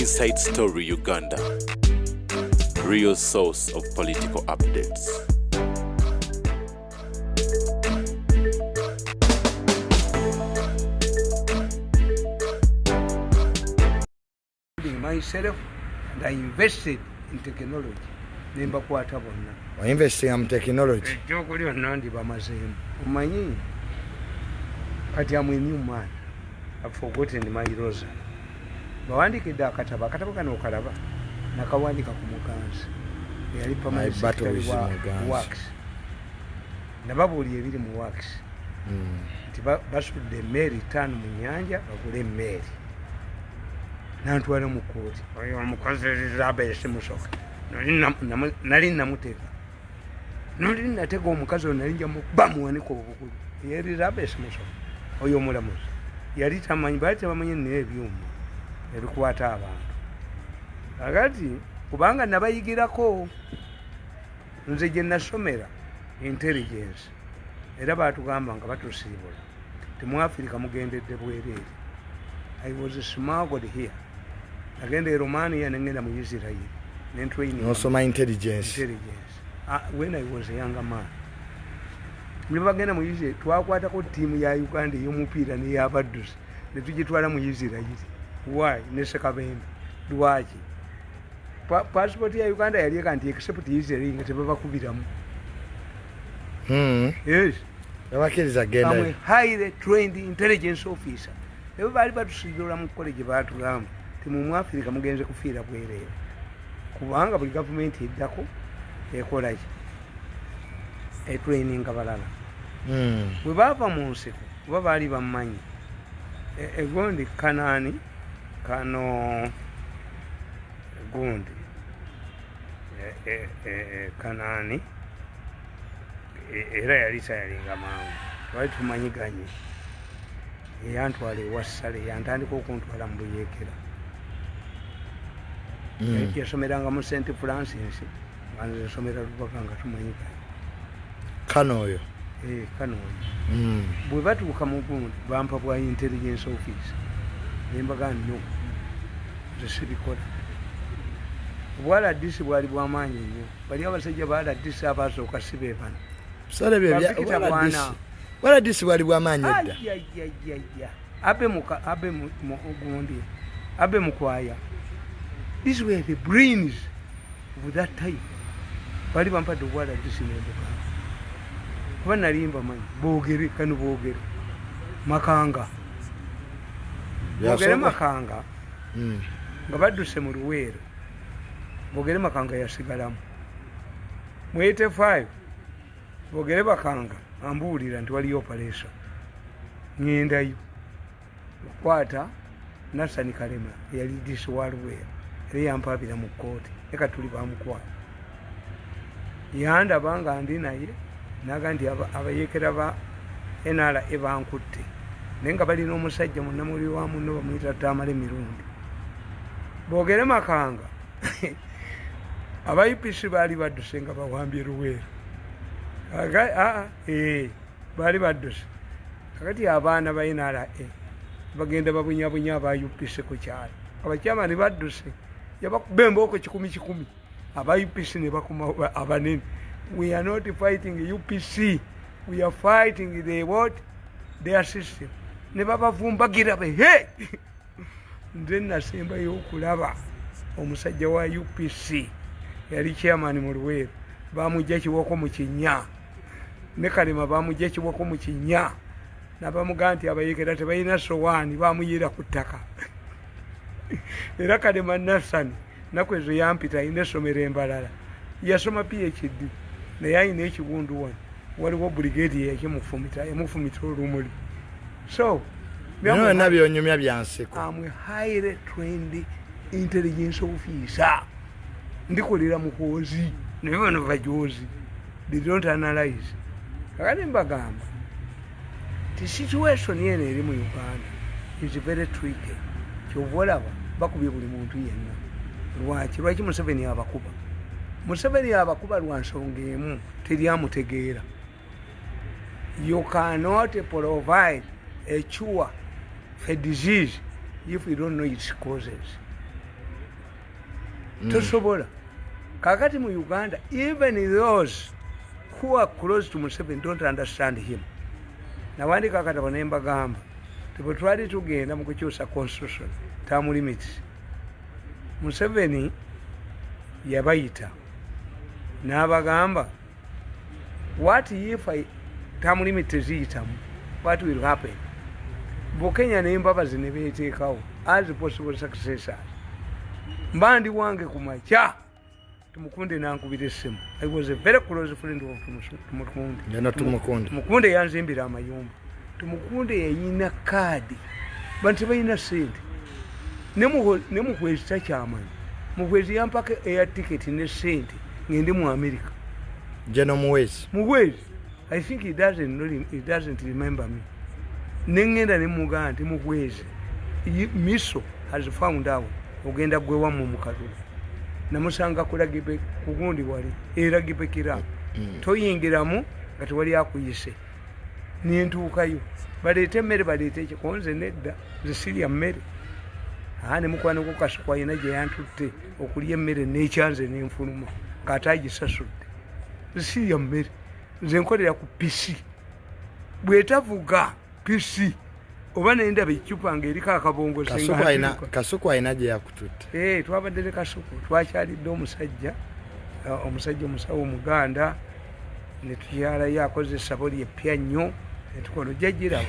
Inside Story Uganda, real source of political updates. Myself and I invested in technology. Nembakwata bonna. Investing mu technology. Ejjoogo lyonna ndibamazeemu. Omanyi kati am a new man. I've forgotten my rosary. Bawandiikidde akatabo, akatabo kano okalaba nakawandiika ku Muganzi eyali permanent My battle secretary is wa Muganzi. Works. Nababuulira ebiri mu Works. Nti basudde emmeeri 5 mu nnyanja bagule emmeeri. Nantwala mu kkooti. Oyo omukozi Elizabeth Musoke. Nali namutega. Nali natega omukazi oyo nali nja mukuba muwanika obugulu. Ye Elizabeth Musoke. Oyo omulamuzi. Yali tamanyi, baali tebamanyi nina ebyuma ebikwata abantu. Kakati kubanga nabayigirako nze gye nasomera intelligence era baatugamba nga batusiibula nti mu Africa mugendedde bwereere. I was smuggled here. Nagenda e Romania ne ngenda mu Israel ne training. Nosoma intelligence. Intelligence. When I was a younger man. Ne bagenda mu Israel twakwatako ttiimu ya Uganda ey'omupiira n'ey'abaddusi ne tugitwala mu Israel. Why? Ne Ssekabembe. Lwaki? Passport ya Uganda yali ega nti except Israel nga tebabakubiramu. Yes. Babakkiriza genda. I'm a highly trained intelligence officer. Nabo baali batusiibula mu college baatugamba nti mu Africa mugenze kufiira bwereere. Kubanga buli gavumenti eddako ekola ki? Etraininga balala. Bwe baava mu nsiko oba baali bammanyi. Egundi Kanaani kano gundi. Kanaani era yali tayalinga mangu. Twali tumanyiganye. Eyantwala ewa Ssale, yantandika okuntwala mu Buyeekera. Yasomeranga mu Saint Francis, nga nze nsomera Lubaga nga tumanyiganye. Kano oyo? Kano oyo. Bwe batuuka mu gundi, bampa bwa intelligence office. Ne mbaga nno, nze sibikola. Obwa RDC bwali bw'amaanyi nnyo. Bali abasajja ba RDC abaasooka si be bano. Sale bye bya- Ba Victor obwa RDC. Bwana. Obwa RDC bwali bw'amaanyi edda. Ai, ai, ai, ai, ai. Abe muka, abe mu, mu, gundi. Abe Mukwaya. These were the brains of that time. Bali bampadde obwa RDC ne mbuga. Kuba nali mbamanyi, boogere, kano boogere. Makanga. Boogere Byasooka. Makanga. Nga badduse mu Luweero. Boogere Makanga yasigalamu. Mu 85, Boogere Makanga ambuulira nti waliyo operation. Ŋŋendayo. Okukwata Nassani Kalema eyali DC wa Luweero. Era yampaabira mu kkooti. Ne Katuli baamukwata. Yandaba nga ndi naye, n'agamba nti abayeekera ba NRA bankutte. Naye nga balina omusajja munnamawulire wa munno bamuyita Tamale Mirundi. Boogere Makanga. Aba UPC baali badduse nga bawambye Luweero. Baali badduse. Kakati abaana ba NRA bagenda babunyabunya aba UPC ku kyalo. Abakyama ne badduse. Yabakuba embooko kikumi kikumi. Aba UPC ne bakuma abanene. We are not fighting UPC. We are fighting the what? Their system. Ne babavumbagira be, hey! Nze nasembayo okulaba omusajja wa UPC yali chairman mu Luweero. Bamujja kiwoko mu kinnya. Ne Kalema bamujja kiwoko mu kinnya. N'abamugamba nti abayeekera tebalina sowaani, bamuyiira ku ttaka. Era Kalema Nassani nnaku ezo yampita alina essomero embalala. Yasoma PhD naye alina ekiwundu wano. Waliwo brigade eyakimufumita, yamufumita olumuli. So, Bino byonna by'onyumya bya nsiko. I'm a highly trained intelligence officer. Ndikolera Muhoozi, naye bano bajoozi. They don't analyze. Kakati mbagamba nti situation eno eri mu Uganda is very tricky. Ky'ova olaba bakubye buli muntu yenna. Lwaki? Lwaki Museveni abakuba? Museveni abakuba lwa nsonga emu, teri amutegeera. You cannot provide a cure for a disease if you don't know its causes. Tosobola. Kakati mu Uganda, even those who are close to Museveni don't understand him. Nawandika akatabo ne mbagamba nti bwe twali tugenda mu kukyusa constitution, term limits, Museveni yabayita n'abagamba, "What if I term limit teziyitamu? What will happen?" Bukenya n'Embabazi ne beeteekawo as possible successors. Mba ndi wange ku makya, Tumukunde nankubira essimu. I was a very close friend of Tumukunde. Ngeno Tumukunde. Tumukunde yanzimbira amayumba. Tumukunde yayina kaadi, bantu tebalina sente. Ne Muhwezi takyamanyi. Muhwezi yampaka air ticket ne sente ngende mu America. Jeno Muwezi. Muhwezi, I think he doesn't know, he doesn't remember me. Nengenda nemugamba nti, "Muhwezi, miso has found out ogenda gwe wammwe mu kalulu." Namusanga kulagibe kugundi wali eragibekira. Toyingiramu nga tewali akuyise. Nentuukayo, baleete emmere, baleete ekikonze. Nedda, nze sirya mmere. Aa, ne mukwano gwo Kasuku alina gye yantutte okulya emmere, nekyanze nenfuluma ng'ate agisasudde. Nze sirya mmere, nze nkolera ku PC. Bwetavuga PC oba nendaba eccupa ng'eriko akabongo. Kasuku alina gye yakututte. Eh, twabadde ne Kasuku, twakyalidde omusajja, omusajja omusawo omuganda, netukyalayo akoze essabo lye ppya nnyo, netukola ojja giraba.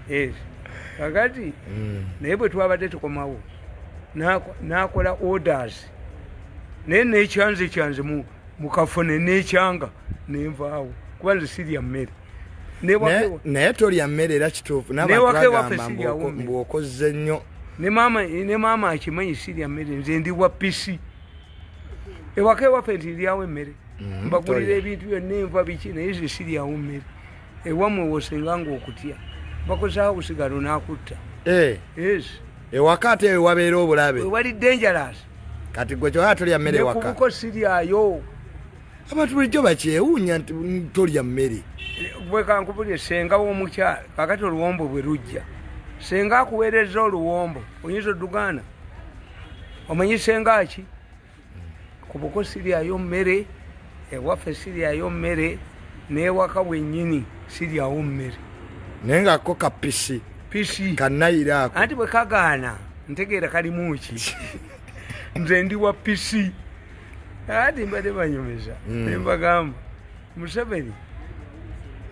Yes. Kakati naye bwe twabadde tukomawo, n'akola orders, naye nekyanze kyanze mukafo nenekyanga nenvaawo kuba nze sirya mmere. Naye tolya mmere era kituufu. Newaka ewaffe n'abantu siryawo bagamba mmere. Mbu okozze nnyo. Ne maama akimanyi sirya mmere, nze ndi wa PC. Ewaka ewaffe nti ndyawo emmere, mbagulira tolya. ebintu byonna, enva, biki, naye nze siryawo mmere. Ewammwe wosenga nga okutya bakozaawo busigalo n'akutta. Eh, yes. Ewaka ate ewabeera obulabe. Wewali dangerous. Kati gwe kyoyaa tolya mmere ewaka. Nekubuko siryayo. Abantu bulijjo bakyewuunya nti tolya mmere. Bwekankubulye, senga w'omukyala kakati oluwombo bwe lujja, senga akuweereza oluwombo, oyinza odugaana? Omanyi senga ki? Kubuko siryayo mmere, ewaffe siryayo mmere, n'ewaka wennyini siryawo mmere. Naye nga ko ka PC. PC. Kanayira ako. Anti bwe kagaana ntegeera kalimu ki. Nze ndi wa PC. Ati mbadde banyumiza nembagamba Museveni,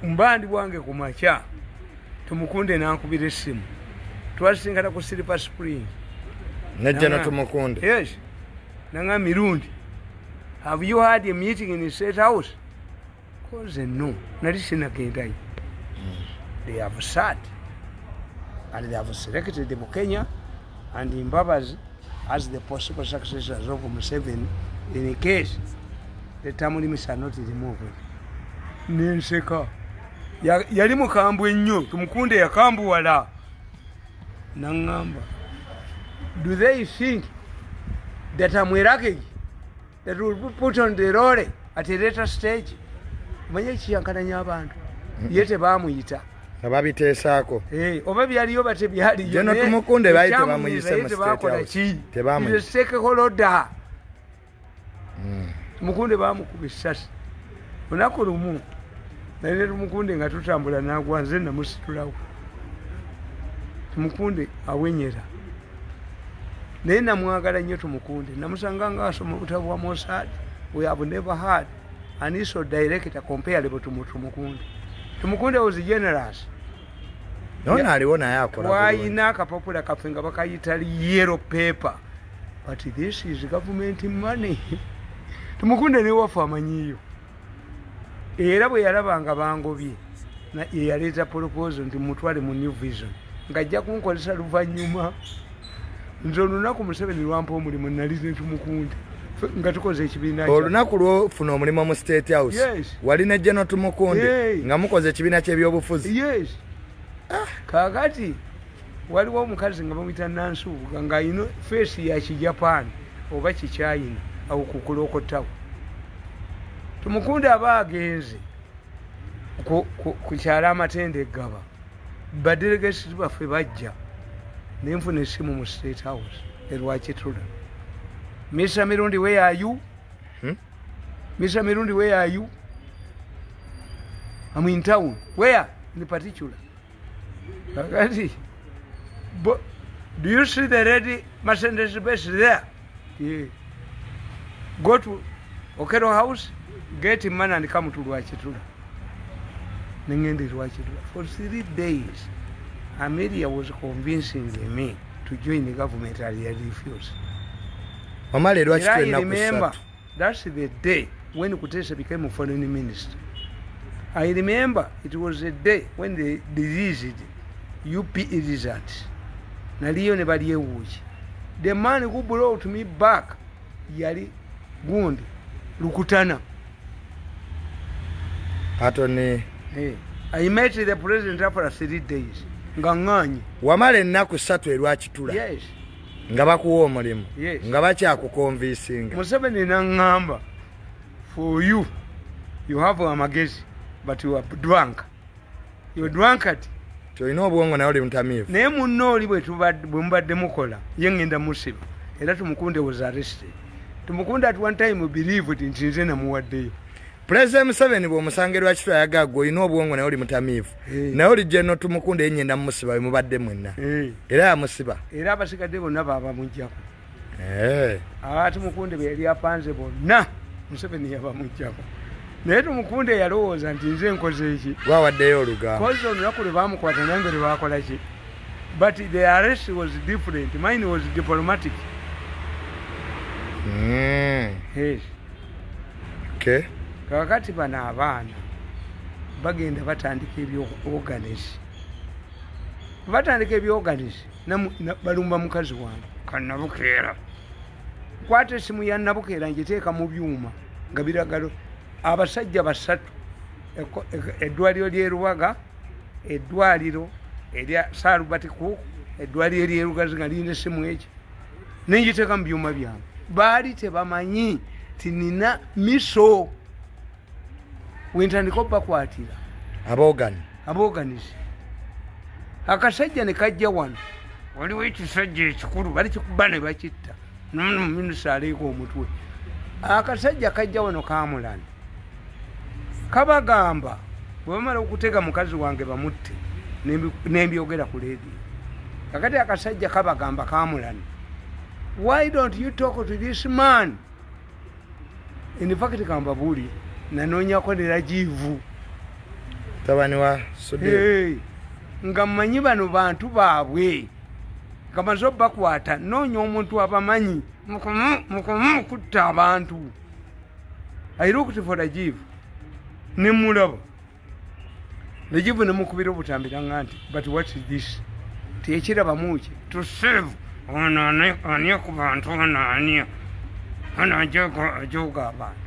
mba ndi bwange ku makya, Tumukunde nankubira essimu. Twasinkana ku Silver Spring. Nejja Tumukunde. Yes. Nanga, "Mirundi, have you had a meeting in the State House?" Koze no, nali sinagendayo. "They have sat and they have selected Bukenya and Mbabazi as the possible successors of Museveni in case the term limits are not removed." Nenseka. Yali mukambwe nnyo Tumukunde, yakambuwala. Naŋŋamba, "Do they think that I'm a luggage that will be put on the lorry at a later stage?" Manye ekiyankananya abantu, ye tebamuyita. Nga babiteesaako. Eh, oba byaliyo ba tebyaliyo. General naye Tumukunde baali ekyamuyita tebamuyise ye mu State tebakola House. ki? Tebamuyise. Stakeholder. Tumukunde bamukuba essasi lunaku lumu, naye ne Tumukunde nga tutambula nagwa, nze namusitulawo. Tumukunde awenyera, naye namwagala nnyo Tumukunde. Namusanga nga asoma obutabo bwa Mossad. We have never had an ISO director comparable to Tumukunde. Tumukunde was generous. Nono aliwo naye akola bulungi. Twayina akapapula kaffe nga bakayita yellow paper, but this is government money. Tumukunde newaffe amanyiyo, era bwe yalaba nga bangobye, yeyaleeta proposal nti mutwale mu New Vision ng'ajja kunkozesa luvannyuma. Nze olunaku Museveni lwampa omulimu, nali ne Tumukunde nga tukoze ekibiina kyaffe. Olunaku lwofuna omulimu mu State House, Yes. wali ne General Tumukunde, Hey. nga mukoze ekibiina ky'ebyobufuzi. Yes. Kakati waliwo omukazi nga bamuyita Nansubuga, ng'ayina face ya Kijapaani oba Kichina, awo kukulokotawo. Tumukunde aba agenze ku kyalo Amatende eggaba, badelegates baffe bajja, nenfuna essimu mu State House erwakitula. Mr Mirundi, where are you? Hmm? Mr Mirundi, where are you? I'm in town. Where in particular? Kakati, do you see the red Mercedes Benz there? Yeah. Go to Okello House, get money and come to Rwakitura. Nengende Rwakitura. For 3 days, Amelia was convincing me to join the government and I refused. Wamala Era erwakitula I ennaku remember 3. That's the day when Kutesa became a foreign minister. I remember it was a day when they released UPE results. Naliyo ne balyewuuki. The man who brought me back yali gundi Rukutana. Atoni. Hey. I met the president after 3 days. Nga ŋŋaanye. Wamala ennaku 3 erwakitula Yes. nga bakuwa omulimu, Yes. nga bakyakuconvincinga. Museveni naŋŋamba, for you, you have amagezi but you are drunk. You are drunkard. Ti olina obwongo naye oli mutamiivu. Naye munno oli bwe mubadde mukola ye ŋŋenda musiba. Era Tumukunde was arrested. Tumukunde at one time believed nti nze namuwaddeyo. Pulezidenti Museveni bw'omusanga erwakitula yagaa gwe olina obwongo naye oli mutamiivu, naye oli geno Tumukunde yenyenda mumusiba bwe mubadde mwenna. Era yamusiba. Era abasigadde bonna baabamuggyako. Eh. Aba Tumukunde bwe yali apanze bonna Museveni yabamuggyako, naye Tumukunde yalowooza nti nze nkoze eki. Gwawaddeyo olugambo. Kozi olunaku lwe bamukwata nange lwe bakola ki, but the arrest was different. Mine was diplomatic. Yes. Okay. Kakati bano abaana bagenda batandika ebyorganizi, batandika ebyorganizi, balumba mukazi wange Kanabukeera. Nkwata esimu ya Nabukeera ngiteeka mu byuma nga biragalo abasajja basatu, eddwaliro ly'eruwaga, eddwaliro erya Sir Albert Cook, eddwaliro eryerugazi, nga lirina esimu eki nengiteeka mu byuma byange. Baali tebamanyi ti nina miso wentandika obakwatira. Aboogani. Aboganizi. Akasajja ne kajja wano, waliwo ekisajja ekikulu bali kikuba ne bakitta, minisita aleeka omutwe. Akasajja kajja wano kamulana kabagamba bwe bamala okutega mukazi wange bamutte, nembyogera ku leediyo. Kakati akasajja kabagamba kamulana, "Why don't you talk to this man?" In fact, kambabuulire, nanoonyako ne Rajivu. Tabani wa Sudhir. Hey, nga mmanyi bano bantu baabwe nga maze obbakwata, noonya omuntu abamanyi mukumu kutta abantu. I looked for Rajiv, nemulaba Rajiv, nemukubira obutambi nanga nti, "But what is this?" Tiyekirabamuki to save ono ani ku bantu, ono ani ono ajoga abantu.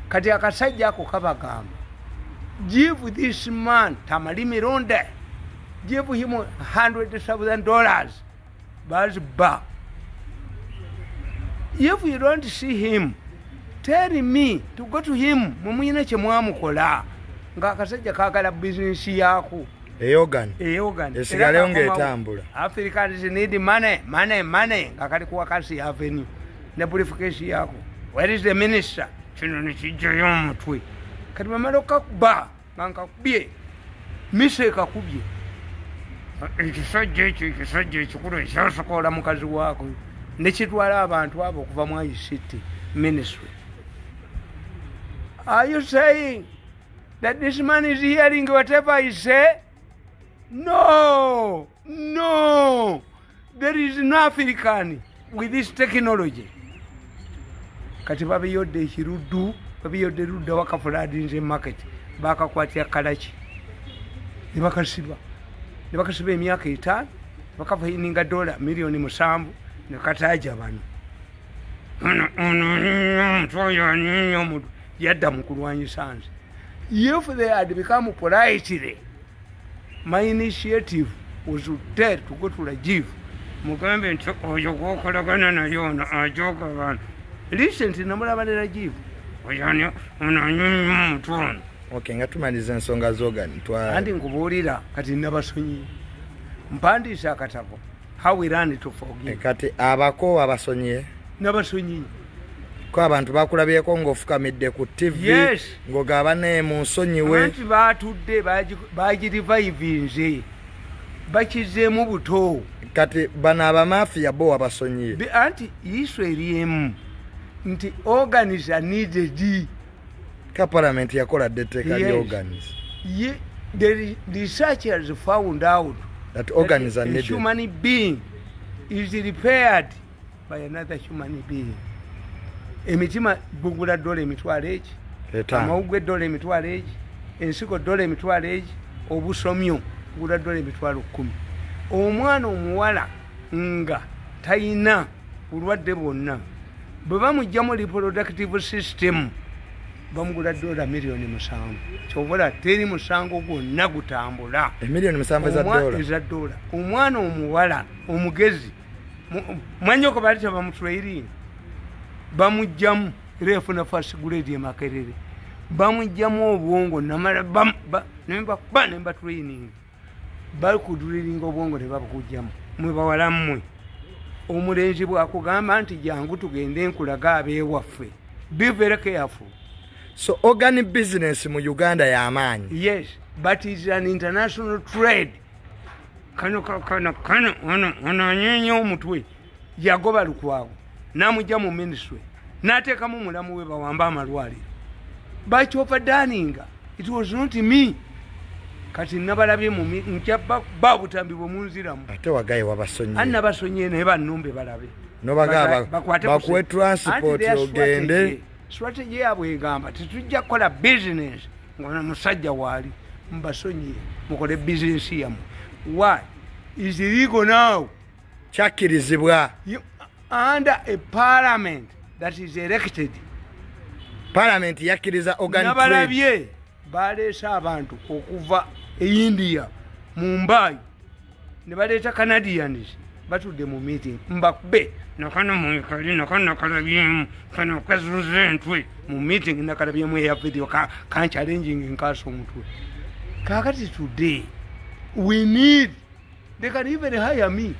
Kati akasajja ako kabagamba, "Give this man Tamale Mirundi, give him $100,000 baziba. If you don't see him, tell me to go to him." Mumuyina kyemwamukola ngaakasajja kagala bizinesi yaako. Eyogani. Eyogani. Esigaleyo ng'etambula. Africans need money, money, money. Nga kali ku Wakasi Avenue ne briefcase yako. "Where is the minister?" Kino nekijjayo omutwe. Kati bamala okakuba nga nkakubye misa ekakubye ekisajja ekyo, ekisajja ekikulu ekyasokoola mukazi waako nekitwala abantu abo okuva mu ICT ministry. "Are you saying that this man is hearing whatever I say? No, no, there is no African with this technology." Kati babiyodde ekiruddu, babiyodde ludda wakafloodinze market, bakakwatira Kalaki nebakasiba, nebakasiba emyaka 5, bakafininga dola miliyoni 7 nekataja bano. Ono omuntu oyo anyinya omuntu yadda mu kulwanyisa nze. If they had become politely, my initiative was to tell, to go to Rajiv, mugambe nti oyo gwokolagana naye ono ajoga abantu. Recently namulaba ne Rajiv, oyo ono anyinya omuntu ono. Okay, nga tumaliriza ensonga z'organ twa Anti nkubuulira, kati nabasonyiye, mpandiise akatabo, How We Learn to Forgive. Kati abako abasonyiye? Nabasonyiye. Ko abantu bakulabyeko ng'ofukamidde ku TV, Yes. ng'ogaba naye mu nsonyiwe. Anti batudde bagirivayivinze, bakizeemu buto. Kati bano abamafiya bo wabasonyiye? Anti issue eri emu nti organs are needed. Ka parliament yakola dde etteeka Yes. lya organs. The research has found out that organs that are a needed. human being is repaired by another human being. Emitima gugula dola emitwalo egi, 5. amawugwe dola emitwalo egi, ensigo dola emitwalo egi, obusomyo gula dola 100,000. Omwana omuwala nga tayina bulwadde bwonna, bwe bamugjamu reproductive system bamugula dola 7 miliyoni. Kyobola teri musango gwonna gutambula. 7 miliyoni eza dola? Eza dola. Omwana omuwala omugezi, mwanyoko baali tebamutrairinga, bamugjamu era yafuna first grade emakerere, bamugjamu obwongo namala nembakuba nembatraininga, bakudriringa obwongo ne babukugjamu. Mwe bawala mmwe, omulenzi bwakugamba nti jangu tugende nkulaga abeewaffe, be very careful. So organ business mu Uganda y'amaanyi? Yes, but it's an international trade. Kano kano kano ono ono anyenya omutwe yagoba Lukwago namujja mu ministry n'ateekamu mulamu we bawamba amalwaliro bakyovadaninga. It was not me. Kati nabalabye nkya ba butambi bwe munziramu. Ate wagaye wabasonyiye? Annabasonyiye, naye bannumbe balabe. Nobagamba Bakwate ku bakuwe transport Anti their ogende. strategy yaabwe egamba tetujja kukola business nga musajja waali. Mbasonyiye, mukole business yammwe. Why is illegal now? Kyakkirizibwa? Under a parliament that is elected. Parliament yakkiriza organ trade? Nabalabye baleese abantu okuva e India, Mumbai, ne baleeta Canadians batudde mu meeting. Mbakube nakano mwekali nakano nakalabyemu kano kazuza entwe mu meeting, nakalabyemu eya video kanchallenging nkasa omutwe. Kakati today we need, they can even hire me,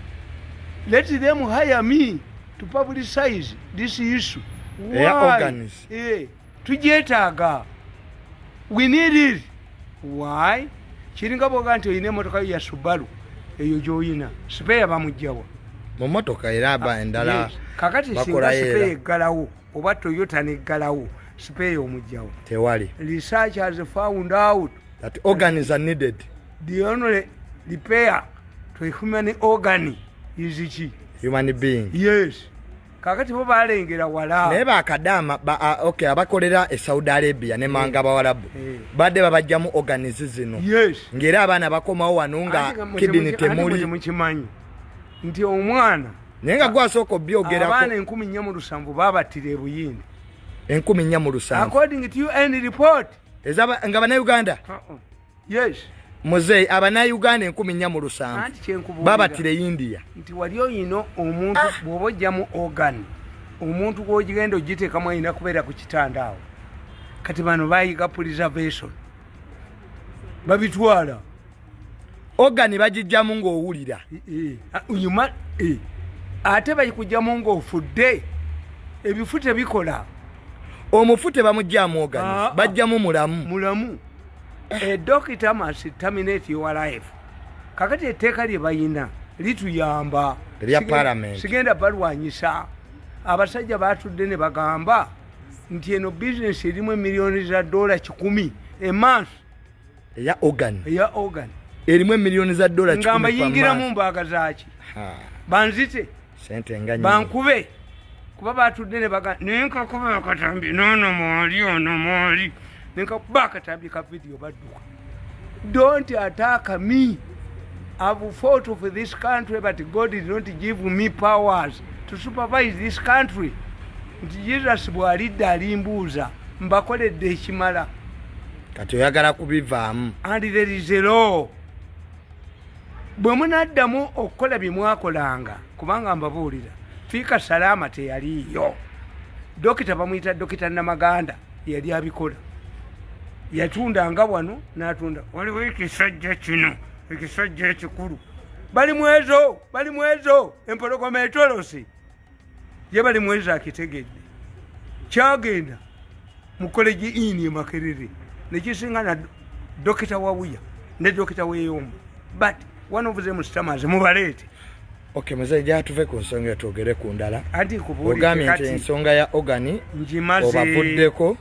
let them hire me to publicize this issue. Eya Why? Organs. Eh, tugyetaaga, we need it. Why? Kiringa bwoga nti olina emotoka yo ya Subaru, eyo gyoyina spare bamugjawa? Mu motoka era aba endala. Yes. Kakati singa bakolayo spare era. eggalawo oba Toyota neggalawo, spare omugjawo? Tewali. Research has found out that organs are needed. The only repair to a human organ is ki? Human being. Yes. Kakati bo balengera wala. Naye bakadaama okay, abakolera e Saudi Arabia ne manga bawalabu badde babajjamu organs zino, ng'era abaana bakomawo wano nga Ate nga kidney ate mwe temuli. Temukimanyi nti omwana Naye nga gwasooka abaana obyogerako. 4700 babattira ebuyindi. 4700? According to UN report. Nga bannayuganda? Yes. Muzeeyi, abannayuganda 4700 Anti kyenkubuulira babattira e India? nti wali oyina omuntu bw'oba ojjamu organ, omuntu gwogigenda ogiteekamu alina kubeera ku kitanda awo. Kati bano bayiga preservation, babitwala. Organ bagijjamu ng'owulira? Nyuma ate bagikugjamu ng'ofudde, ebifu tebikola. Omufu tebamugjamu organ? Ah, ah. Bajjamu mulamu? Mulamu. A doctor must terminate your life. Kakati etteeka lye bayina lituyamba. Erya parliament. Sigenda balwanyisa. Abasajja batudde ne bagamba nti eno bizinesi erimu emiliyoni za dola 100 emansi. Eya organ? Eya organ. Erimu emiliyoni za dola Nga 100 per mbayingiramu month. mbaaga zaki? Ha, Banzite? Sente nga nnyingi. Bankube, kuba batudde ne baga nenkakuba akatambi nono mwali ono mwali nenkakuba akatambi ka vidiyo badduka. Don't attack me. I've fought for this country, but God did not give me powers to supervise this country, nti Jesus bw'alidda alimbuuza mbakoledde ekimala. Kati oyagala kubivaamu? And there is a law. Bwe munaddamu okukola bye mwakolanga, kubanga mbabuulira, fiika salaama teyaliiyo. Dokita bamuyita Dokita Namaganda yali abikola, yatundanga wano n'atunda. Waliwo ekisajja kino, ekisajja ekikulu, bali mwezo, bali mwezo, empologoma etolosi ye bali mwezo akitegedde. Kyagenda mu College Inn e Makerere nekisinga na Dokita Wawuya ne Dokita Weyomba, but one of them stammers. Mubaleete. Okay, muzeeyi, gyatuve ku nsonga eyo, twogere ku ndala. Anti nkubuulidde. Ogambye nti Kati ensonga ya organ ngimaze. Obavuddeko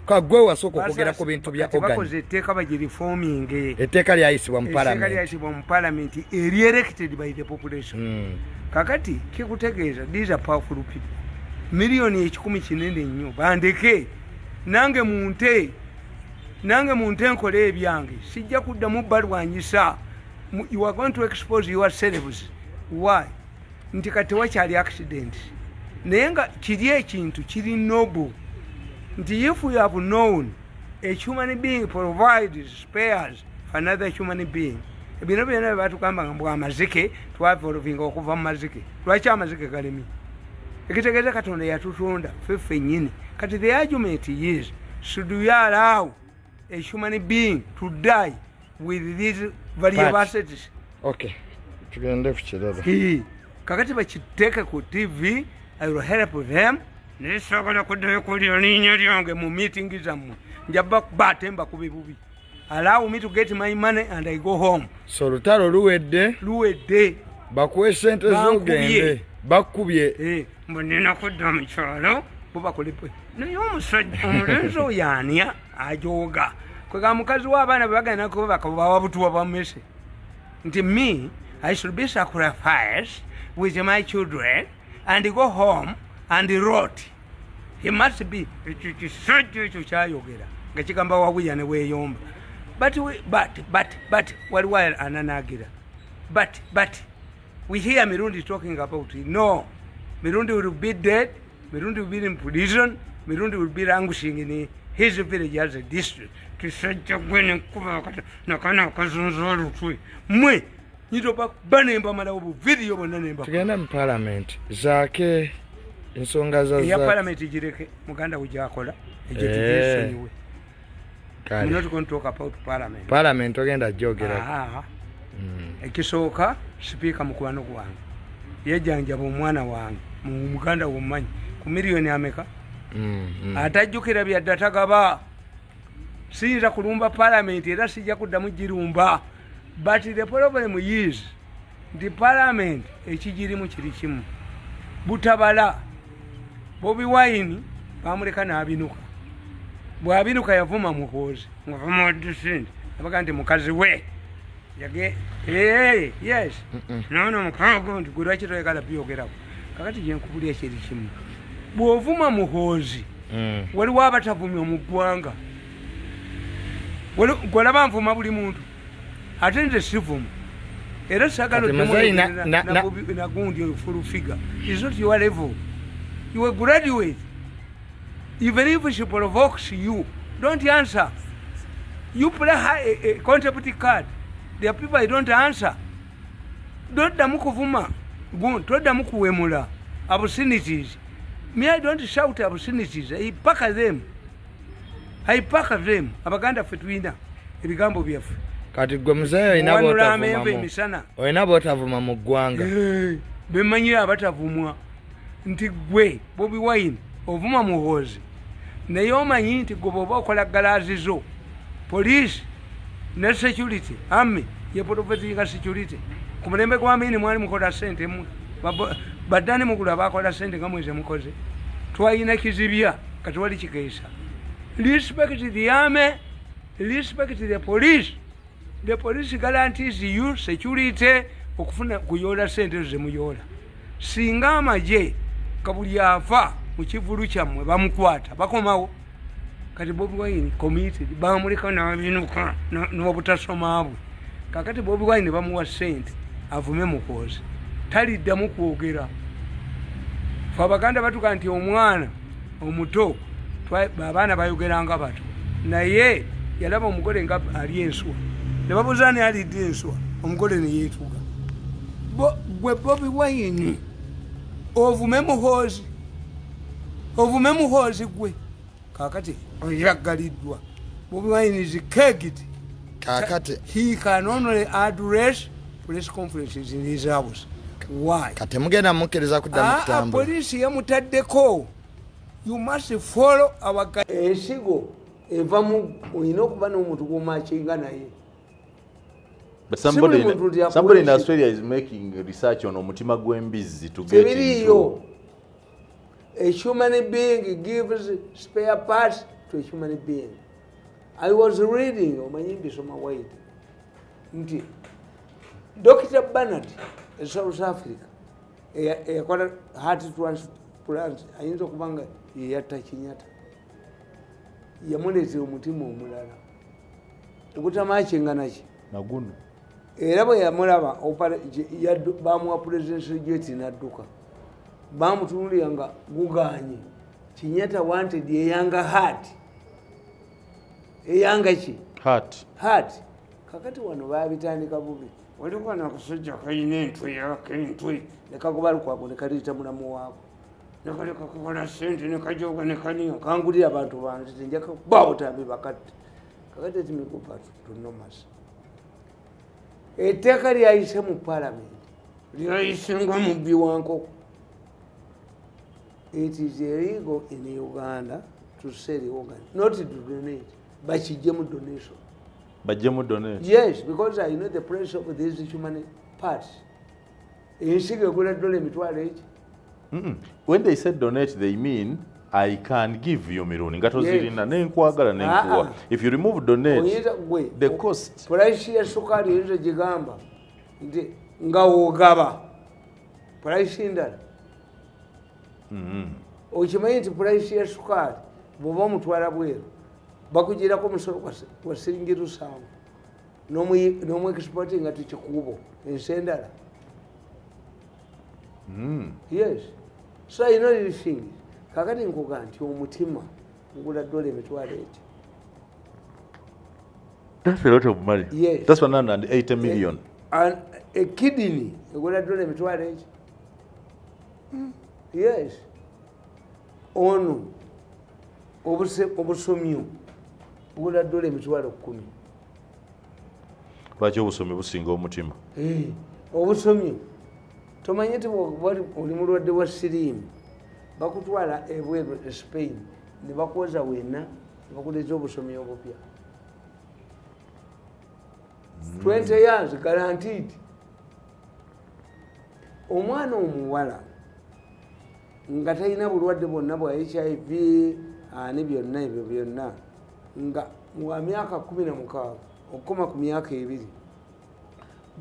kagwe wasooka okwogera ku bintu bya Kati organ. Bakoze etteeka, bagireforminge. Etteeka lyayisibwa mu Etteeka palamenti. lyayisibwa mu parliament, eri elected by the population. Kakati kikutegeeza these are powerful people. 100,000,000 kinene nnyo. Bandeke nange munte, nange munte nkole ebyange. Sijja kuddamu balwanyisa. You are going to expose yourselves. Why? Nti kati wakyali accident, naye nga kiri ekintu kiri noble nti if you have known a human being provides spares for another human being. Bino byonna bye batugamba nga mbw amazike twaevolvinga okuva mu mazike, lwaki amazike galemye? Ekitegeeza Katonda yatutonda ffe ffennyini. Kati the argument is, should we allow a human being to die with these valuable Parts. assets? Okay, tugende ku kirala. Hii. Kakati bakiteeke ku TV. I will help them, naye saagala kuddayo kulya linnya lyange mu meeting zammwe. Nja baate mbakubi bubi. Allow me to get my money and I go home. So olutalo luwedde? Luwedde. Bakuwe sente. Bankubye. Zogende bakubye. Eh, mbu nina kudda mu kyalo bo bakole, naye omusajja omulenzi oyo anya ajooga kwega mukazi w'abaana bwe bagenda kubawa butuwa bwamese nti me, I should be sacrificed with my children and go home and rot. He must be ekyo kisajja ekyo kyayogera nga kigamba Wabuya ne weeyomba, but, but waliwo ananagira, but we hear Mirundi talking about it. No, Mirundi will be dead. Mirundi will be in prison. Mirundi will be languishing in his village as a district. Kisajja gwe nenkuba nakana akazunza olutwe mwe nyitoba banemba malawo buvidiyo bonna nemba. Tugende mu palamenti, zaake ensonga za Eya palamenti gireke, muganda we gyakola egyo tugyesonyiwe. Kale. I'm not going to talk about parliament. Palamenti ogenda gyogerako. Aha. Ekisooka, sipiika mukwano gwange, yejjanjaba omwana wange mu muganda womumanyi ku miliyoni ameka. Atajjukira byadda tagaba. Siyinza kulumba palamenti era sijja kuddamu girumba, but the problem is nti palamenti ekigirimu kiri kimu, butabala. Bobi Wine bamuleka n'abinuka. Bw'abinuka yavuma Muhoozi nga bamuwadde sente, abaga nti mukazi we yage. Eh, yes, nono mukago nti gwe lwaki toyagala byogerako? Kakati gyenkubulya kiri kimu, bw'ovuma Muhoozi, waliwo abatavumya mu ggwanga. Gwolaba nvuma buli muntu, ate nze sivuma era sagala. Kati Muzeeyi Nagundi oyo full figure is not your level. You a graduate. Even if she provokes you, don't answer. You play her a contempt card. There are people I don't answer. Toddamu kuvuma gundi, toddamu kuwemula obscenities. Me, I don't shout obscenities. I pack them, I pack them. Abaganda ffe tulina ebigambo byaffe. Kati gwe muzeeyi olina Muwanula amenvu b'otavumamu emisana. Olina b'otavuma mu ggwanga? Eh, bemanyire abatavumwa nti gwe Bobi Wine ovuma Muhoozi, naye omanyi nti gwe bwoba okola galaazi zo, poliisi ne security, army yeprovidinga security. Ku mulembe gwa Amini mwali mukola sente mwe. Baddani mugulu abakola sente nga mweze mukoze. Twalina kizibya, kati wali kikeesa. Respect the army, respect the police. The police guarantees you security okufuna kuyoola sente ezo zemuyoola. Singa amagye kabuli afa mu kivulu kyammwe bamukwata bakomawo. Kati Bobi Wine committed, bamuleka nabinuka n'obutasoma bwe. Kakati Bobi Wine bamuwa sente avume Muhoozi, taliddamu kwogera. Fe Abaganda batuga nti omwana omuto abaana bayogeranga bato, naye yalaba omugole nga ali enswa ne babuuza naye alidde enswa, omugole neyeetuga. Gwe Bobi Wine ovume Muhoozi, ovume Muhoozi gwe kakati oyaggaliddwa. Bobi Wine is kegged. Kakati He can only address press conferences in his house. Why? Kati mugenda mukkiriza kudda mu Ah, kutambula? Poliisi yamutaddeko. You must follow our ensigo eva mu olina okuba n'omuntu gw'omakinga naye. But somebody in Australia is making research on omutima gw'embizzi to get into. A human being gives spare parts to a human being. I was reading omanyi mbisoma white nti Dr. Bernard e South Africa eyakola heart transplant ayinza okuba nga yeyatta Kenyatta, yamuleetera omutima omulala ogutamakinga naki naguno, era bwe yamulaba bamuwa presidential jet n'adduka, bamutunulira nga guganye. Kenyatta wanted eyanga heart, eyanga ki heart. Kakati wano babitandika bubi, waliwo nakasajja kalina entwe yako entwe nekagoba Lukwago nekaliita mulamu waako nekaleka kukola sente nekajoga nekaniyo kangulira abantu bange tenjaka babutambi bakatte. Kakati etimikupa tunomasi etteeka lyayise mu palamenti lyayise nga mubbi wa nkoko. It is illegal in Uganda to sell organ, not to donate. Bakijjemu donation. Bajjemu donate. Yes, because I know the price of these human parts. Ensigo egula dola emitwalo egi. When they said donate, they mean I can give you Mirundi. Nga tozirina nenkwagala nenkuwa. If you remove donate, the cost. Price ya sukali oyinza gigamba nti nga wogaba price ndala. Okimanyi nti price ya sukali bw'oba omutwala bweru bakugirako omusolo gwa siringi 7 n'omu exporting nga tukikubo ensi endala. Yes. So I know these things. Kakati nkuga nti omutima gugula dola emitwalo egi. That's a lot of money. Yes. That's 180 million. And a kidney egula dola emitwalo egi. Yes. Ono obusomyo bugula dola emitwalo 10. Lwaki obusomyo businga omutima? Obusomyo tomanyi nti oli mulwadde wa siriimu bakutwala ebweru e Spain ne bakwoza wenna ne bakuleeta obusomyo obupya. 20 years guaranteed. Omwana omuwala nga talina bulwadde bwonna bwa HIV ani byonna ebyo byonna nga wa myaka 16 okukoma ku myaka 2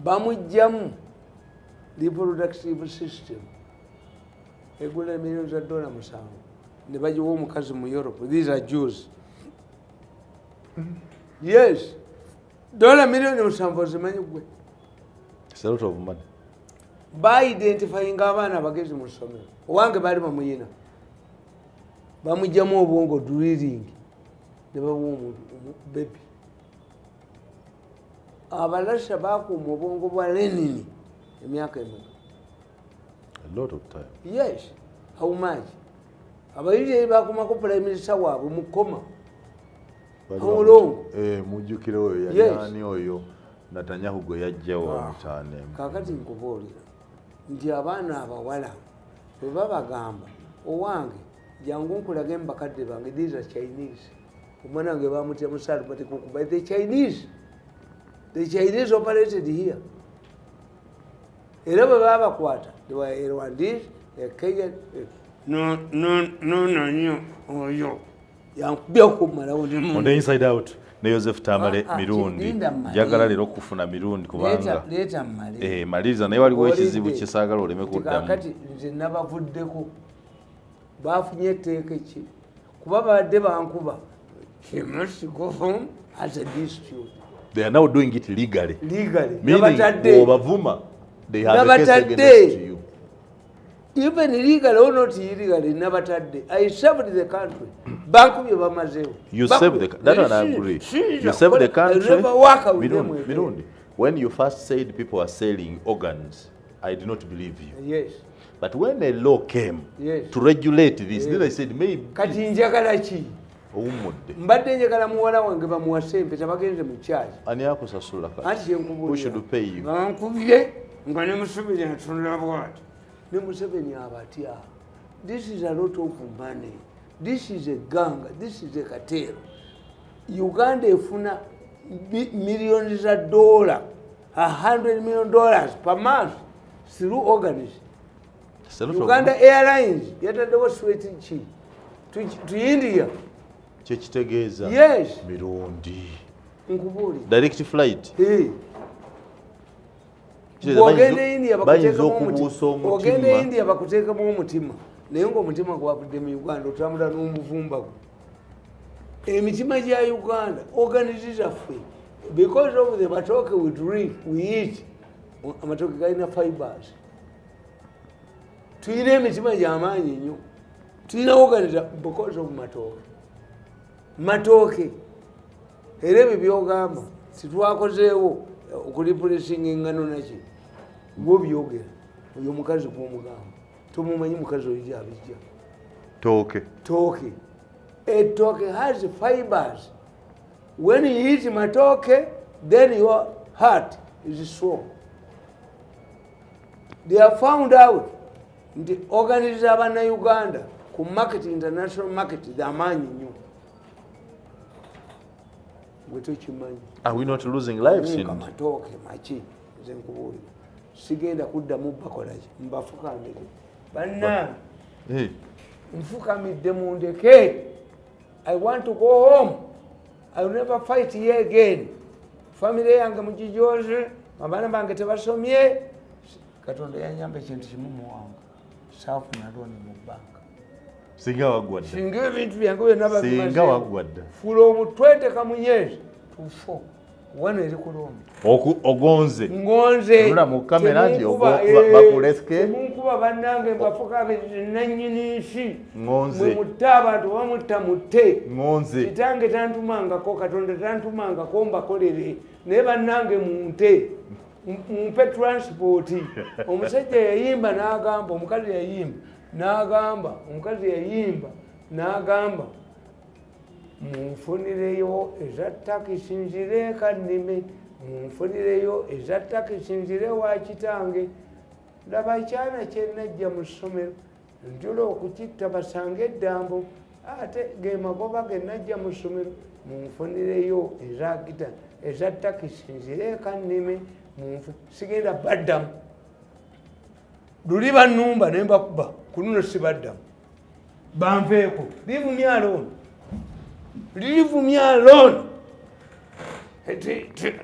bamugjamu reproductive system egula millions za dola 7 ne bagiwa omukazi mu Europe. These are Jews. Yes, dola milioni 7 zimanyi gwe. It's a lot of money. Ba-identifying abaana abagezi mu ssomero owange baali bamuyina bamugjamu obwongo drilling ne bawa omuntu baby. Abalasha bakuuma obwongo bwa Lenin emyaka emeka? A lot of time. Yes. How much? Abayirayiri bakumako prime minister waabwe mu koma. How long? Mujjukire oyo yali ani oyo Netanyahu gwe yajjawo omutaane. Kakati nkubuulira nti abaana abawala bwe babagamba owange jangu nkulage mu bakadde bange, these are Chinese. Omwana wange bamutya musalu batikukuba the Chinese. The Chinese operated here. Era bwe babakwata they were Rwandese, Kenyan. No oyo yankubya okumalawo. On the inside out ne Joseph Tamale Mirundi. Njagala leero okufuna Mirundi kubanga leeta mmale. Maliriza naye waliwo ekizibu kyesaagala oleme kuddamu. Kakati nze nabavuddeko bafunye etteeka ki kuba babadde bankuba. He must go home as a dispute. They are now doing it legally. Legally. Meaning bw'obavuma they have a case against you. Even legally or not illegally, nabatadde. I served the country. Bankubye bamazeewo. You served the that one I agree. You served the country. I never work with them. Mirundi, when you first said people are selling organs, I did not believe you. Yes. But when a law came yes. to regulate this, yes. then I said maybe. Kati njagala ki? Owummudde. Mbadde njagala muwala wange bamuwase empeta bagenze mu church. Ani akusasula kati? Anti kyenkubuulira. Who should pay you? Bankubye nga ne Museveni atunula bw'ati. Ne Museveni abatya. This is a lot of money. This is a gang, this is a cartel. Uganda efuna millions za dollar, $100 million per month through organs. Uganda Airlines yataddewo straight ki to India. Kyekitegeeza. Yes. Mirundi. Nkubuulira. Direct flight. Hey. Ogende India bakuteekamu India bakuteekamu omutima. Naye ng'omutima gwavudde mu Uganda otambula n'omuvumba gwo. Emitima gya Uganda organs zaffe, because of the matooke we drink, we eat, amatooke galina fibers. Tuyina emitima gy'amaanyi nnyo. Tuyina organs because of matooke. Matooke. Era ebyo by'ogamba titwakozeewo okureplacinga engano naki. Gwo byogera. Oyo omukazi gw'omugamba. Tomumanyi mukazi oyo gy'abijja. Tooke. Tooke. Ettooke has fibers. When you eat matooke, then your heart is strong. They have found out nti organs z'abannayuganda ku market, international market, z'amaanyi nnyo. Gwe tokimanyi. Are we not losing lives in matooke maki? Nze nkubuulira. Sigenda kuddamu bakolaki, mbafukamire. Bannange, nfukamidde mundeke. I want to go home. I will never fight here again. Family yange mugijoze, abaana bange tebasomye. Katonda yanyamba ekintu kimu muwanga. Saafuna looni mu banka. Singa waggwa dda. Singa ebintu byange byonna babimaze. Singa waggwa dda. From 20 kamunyeezi to 4. Wano eri ku looni. Ogonze. Ngonze. Tunula mu kamera nti bakuleke. Temunkuba bannange mbafukamidde nannyini nsi. Ngonze. Mwe mutte abantu bamutta mutte. Ngonze. Kitange tantumangako, Katonda tantumangako mbakolere. Naye bannange munte. Mumpe transport. Omusajja yayimba n'agamba, omukazi yayimba n'agamba, omukazi yayimba n'agamba, munfunireyo eza takisi nzire kannime, munfunireyo eza takisi nzire wa kitange. Laba ekyana kye najja mu ssomero njula okukitta basange eddambo, ate ge magoba ge najja mu ssomero, munfunireyo eza takisi nzire kannime, sigenda baddamu. Luli bannumba ne mbakuba, ku luno sibaddamu. Banveeko. Leave me alone. Leave me alone.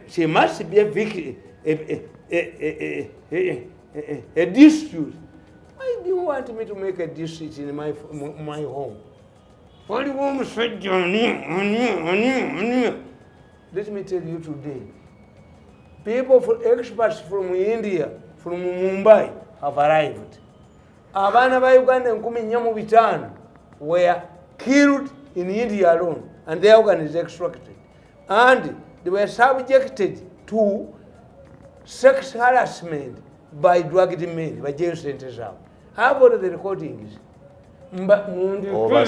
She must be a victim, a dispute. Why do you want me to make a dispute in my home? Let me tell you today, people, experts from India, from Mumbai, have arrived. Abaana ba Uganda 4,500 were killed in India alone, and their organ is extracted. And they were subjected to sex harassment by drugged men, by jail sentences. How about the recordings? Mundeke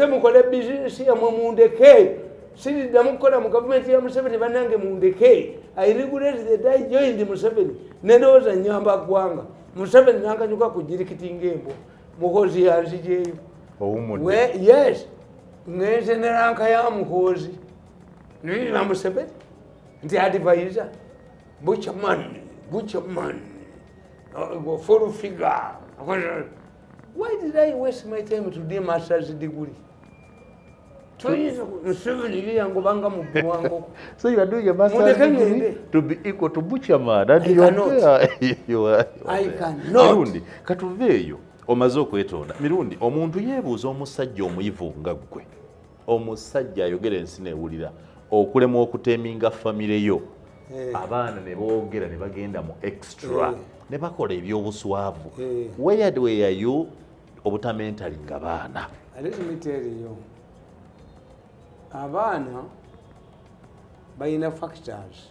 mukole business yamwe mundeke. Siriddamu kukola mu gavumenti ya Museveni bannange mundeke. I regret the day I joined Museveni. Nendowooza nnyamba ggwanga. Museveni n'ankanyuka ku jirikiti ng'embwa. Muhoozi yanziggyeyo. Yes. Ngenze ne ranka ya Muhoozi. Nina Museveni. Nti advisor. Butcherman. Butcherman. Full figure. Why did I waste my time to do master's degree? So you are doing a master's degree to be equal to Butcherman. And you I cannot. I cannot. Mirundi, katuveeyo omaze okwetonda. Mirundi, omuntu yeebuuza omusajja omuyivu nga ggwe. Omusajja ayogera ensi n'ewulira. Okulemwa okuteminga famire yo. Abaana ne boogera ne bagenda mu extra. Ne bakola ebyobuswavu. Where were you obutamentalinga baana? Let me tell you. Abaana balina factors.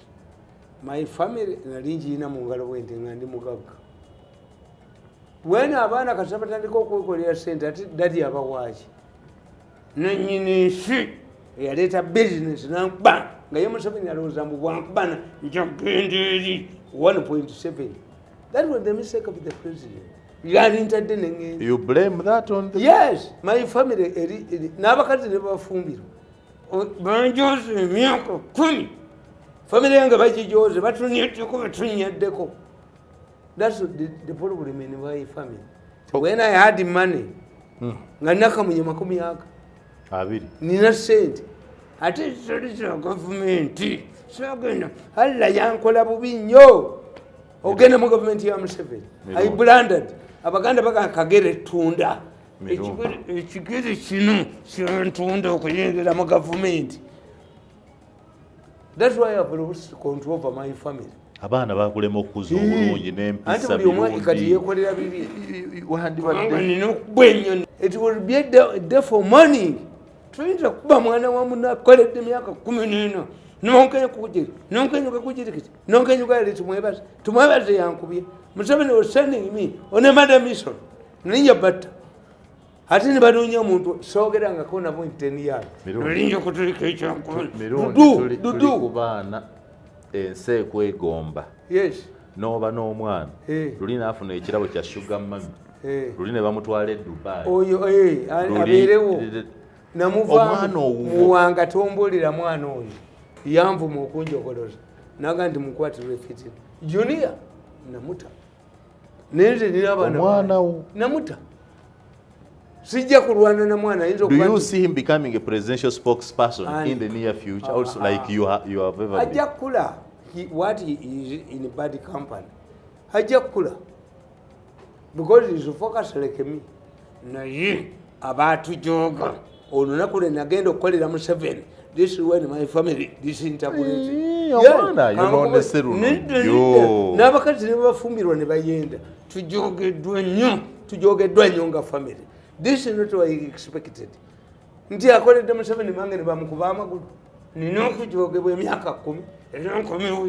My family nali ngiyina mu ngalo bwe nti nga ndi mugagga. When abaana kati batandika okwekolera ssente ate daddy abawaaki. Nannyini nsi eyaleeta business nankuba nga ye Museveni alowooza mbu bwankubana nja kugenda eri 1.7. That was the mistake of the president. Yalintadde neŋŋenda. You blame that on the... Yes, my family eri n'abakazi ne bafumbirwa. Banjoze emyaka 10. Family yange bagijoze, batunyeddeko, batunyeddeko. That's the problem in my family. So when I had money, nga nakamunye 20. Nina sente. Ate zali za gavumenti. Sagenda. Allah yankola bubi nnyo. Ogenda mu gavumenti ya Museveni. I blundered. Abaganda baga kagere tunda. Ekigere kino kyantunda okuyingira mu gavumenti. That's why I have lost control over my family. Abaana bakulema okukuza obulungi n'empisa birungi. Kati yeekolera bibi. It will be a day for money. Tuyinza kuba mwana wa munno akoledde emyaka 14. Nonkenya kukugiri, nonkenya kukugirikiti, nonkenya kugiri tumwebaze. Tumwebaze yankubye. Museveni was sending me on a murder mission. Ninja batta. Ate ne banoonya omuntu soogerangako nabo in 10 years. Nolinja okutulika ekyankola. Mirundi tuli ku baana ensi ekwegomba. Yes. N'oba n'omwana. Luli n'afuna ekirabo kya sugar mummy. Luli ne bamutwala e Dubai. Oyo abeerewo. Namuva muwanga tombuulira mwana oyo. Yanvuma okunjogoloza. Naga nti mukwatirwe fitina. Junior namuta. Nenze nina abaana. Omwana wo. Namuta. Sijja kulwana na mwana ayinza Do you see him becoming a presidential spokesperson in the near future? Also like you have ever been. Ajja kula. What he is in bad company. Ajja kula. Because he's focused like me. Naye abatujoga. Olunaku lwe nagenda okukolera Museveni. This is when my family disintegrated. N'abakazi ne bafumbirwa ne bayenda. Tujogeddwa nnyo. Tujogeddwa nnyo nga family. This is not what I expected. Nti akoledde Museveni mange ne bamukuba amagulu. Nina okujogebwa emyaka 10. Era nkomewo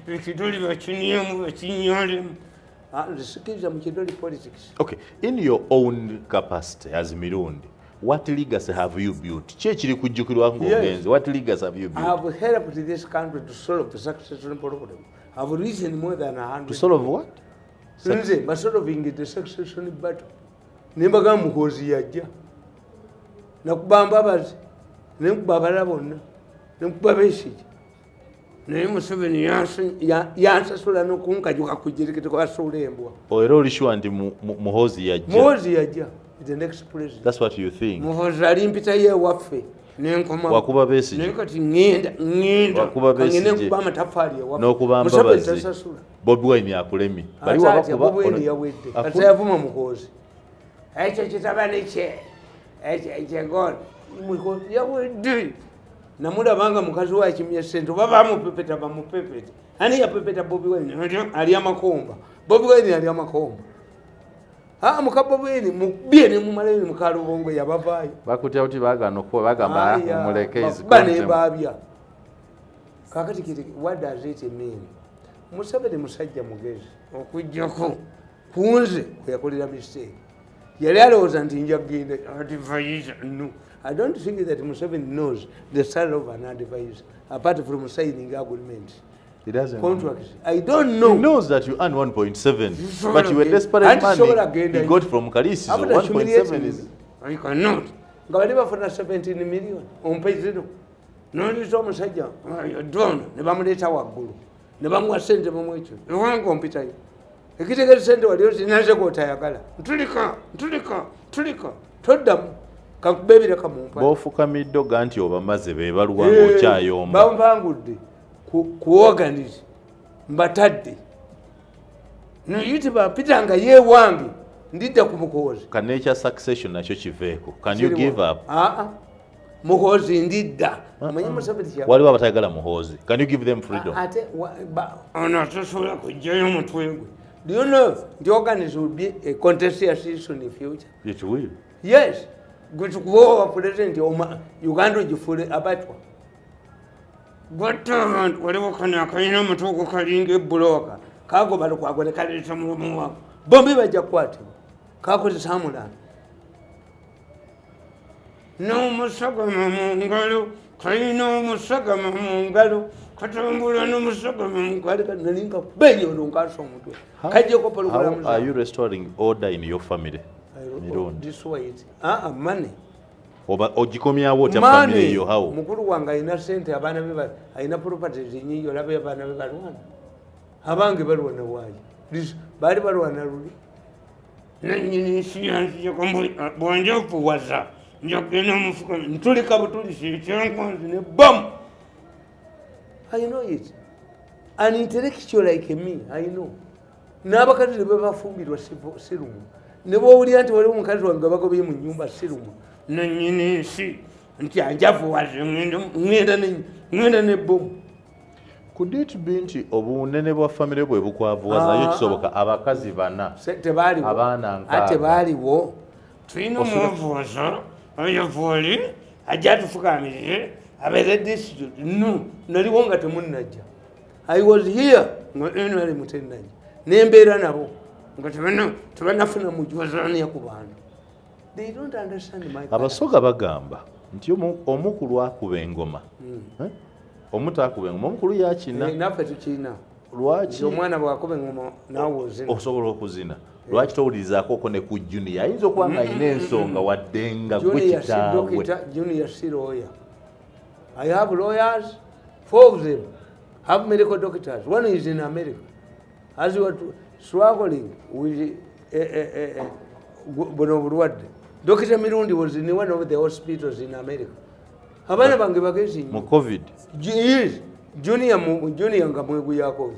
ekidoli bakinyemu bakinyolemu. Nsikiriza mu kidoli politics. Okay, in your own capacity as Mirundi, what legacy have you built? Ki ekiri kujjukirwa ng'ogenze? What legacy have you built? I have helped this country to solve the succession problem. I have written more than 100. To solve what? Nze, by solving the succession battle. Nembaga Muhoozi yajja. Nakuba Mbabazi, nenkuba abalala bonna, nenkuba Besigye. Naye Museveni yansasula n'okunkajuka ku jjerikete kwasuula embwa. Era oli sure nti Muhoozi yajja? Muhoozi yajja. The next president. That's what you think. Muhoozi alimpitayo ewaffe nenkomawo. Wakuba Besigye. Naye kati ŋŋenda. Wakuba Besigye. Kangende nkuba amataffaali ewaffe. N'okuba Museveni Mbabazi. tasasula. Bobi Wine akulemi. Bali Ate wabakuba. Bobi Wine yawedde. Kati yavuma Muhoozi. Ekyo kitabani kye. Ekyo God. Muhoozi yawedde. Namulabanga mukazi we akimye ssente oba bamupepeta bamupepete. Ani yapepeta Bobi Wine? Ali amakomba. Bobi Wine ali amakomba. Muka Bobi Wine mukubye ne mumalayo muka Lubongo yabavaayo. Bakutya kuti baagaana okuba bagamba mumuleke is Bakuba ne baabya. Kaakati kiri what does it mean? Museveni musajja mugezi okuggyako kunze kwe yakolera mistake. Yali alowooza nti nja kugenda advisor. No. I don't think that Museveni knows the style of an advisor apart from signing agreements. He doesn't. Contracts. I don't know. He knows that you earn 1.7, but you were desperate money he got from Kalisi. So 1.7 is... I cannot. Nga bali bafuna 17 million. Ompe zero. Nondiza omusajja don ne bamuleeta waggulu. Ne bamuwa ssente bamwekyo. Ewange ompitayo. Ekitegeeza ssente wali ozinaze gw'otayagala. Ntulika, ntulika, ntulika. Toddamu. Kankube ebireka mu mpale. B'ofukamidde oga nti obamaze be baluwa ng'okyayomba. Bampangudde ku organize mbatadde. Naye tebampitanga ye wange ndidda ku Muhoozi. Can ekya succession nakyo kiveeko? Can you give up? Muhoozi ndidda. Omanyi Museveni kya- Waliwo abatayagala Muhoozi. Can you give them freedom? Ate ono tasobola kuggyayo omutwe gwe. Do you know the organize will be a contentious issue in the future? It will. Yes. Gwe tukuwa president Uganda ogifuule abatwa. Gwatta abantu waliwo kano akalina omutwe ogukalinga ebbulooka. Kagoba Lukwago ne kaleeta mulomo waako. Bombi bajja kukwatibwa. Kakozesa amulala. N'omusagama mu ngalo, kalina omusagama mu ngalo, Katambula n'omusoga nalinga benyo nkasa omutwe. Kajjeko How are you restoring order in your family? Mirundi. This way it. Money. Oba ogikomyawo otya family yo how? Mukulu wange alina ssente, abaana be alina properties nnyingi, olaba abaana be balwana. Abange balwana waayi. Baali balwana luli. Nannyini nsi yanzijako bw'onja okuwaza njagenda omufuka ntulika butulisi ekyankwanzi ne bam. I know it. An intellectual like me, I know. N'abakazi ne bafumbirwa sirumu. Ne bw'owulira nti waliwo omukazi wange bagobye mu nnyumba sirumu. Nannyini nsi nti anjavuwaze ŋŋenda ne bbomu. Could it be nti obunene bwa famire bwe bukwavuwaza yo kisoboka abakazi bana tebaaliwo abaana nkaaga tebaaliwo. Tulina omwavuwaza oyo ajja atufukamirire abeere district. No, naliwo nga temunnajja. I was here nga NRM tennajja nembeera nabo nga tebannafuna mujuwazaaniya ku bantu. They don't understand my character. Abasoga bagamba nti omukulu akuba engoma. Omuto akuba engoma, omukulu yakina. Naffe tukirina. Lwaki omwana bw'akuba engoma naawe ozina? Osobola okuzina. Lwaki towulirizaako ko ne ku Junior? Ayinza okuba nga alina ensonga wadde nga gwe kitaawe. Junior si lawyer. I have lawyers, 4 of them have medical doctors. One is in America. As you are struggling with buno obulwadde. Dr. Mirundi was in one of the hospitals in America. Abaana bange bagezi nnyo. Mu COVID. Yes. Junior nga mweguyako.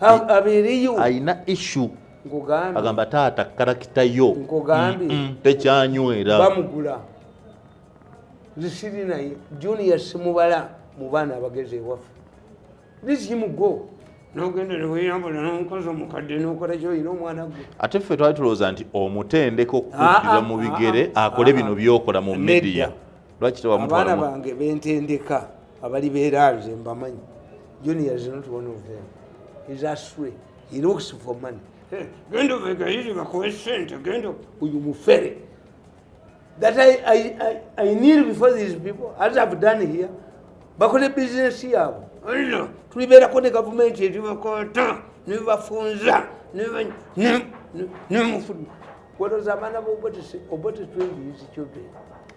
Abeereyo. Alina issue. Nkugambye. Agamba taata character yo. Nkugambye. Tekyanywera. Bamugula. Zisiri naye. Junior simubala mu baana abagezi ewaffe. This him go. N'ogenda ne weeyambula n'omukazi omukadde n'okola ky'olina omwana gwe. Ate ffe twali tulowooza nti omutendeka okuddira mu bigere akole bino by'okola mu media. Lwaki tewamutwala? Abaana bange bentendeka abali beera nze mbamanyi. Junior is not one of them. He's astray. He looks for money. Genda ovegayiri bakuwe ssente, genda uyu mufere. That I kneel before these people, as I've done here. Bakole business yaabwe. Tulibeerako ne gavumenti ezibakwata ne bafunza ne mufudu. Waloza abaana b'Obote trained his children.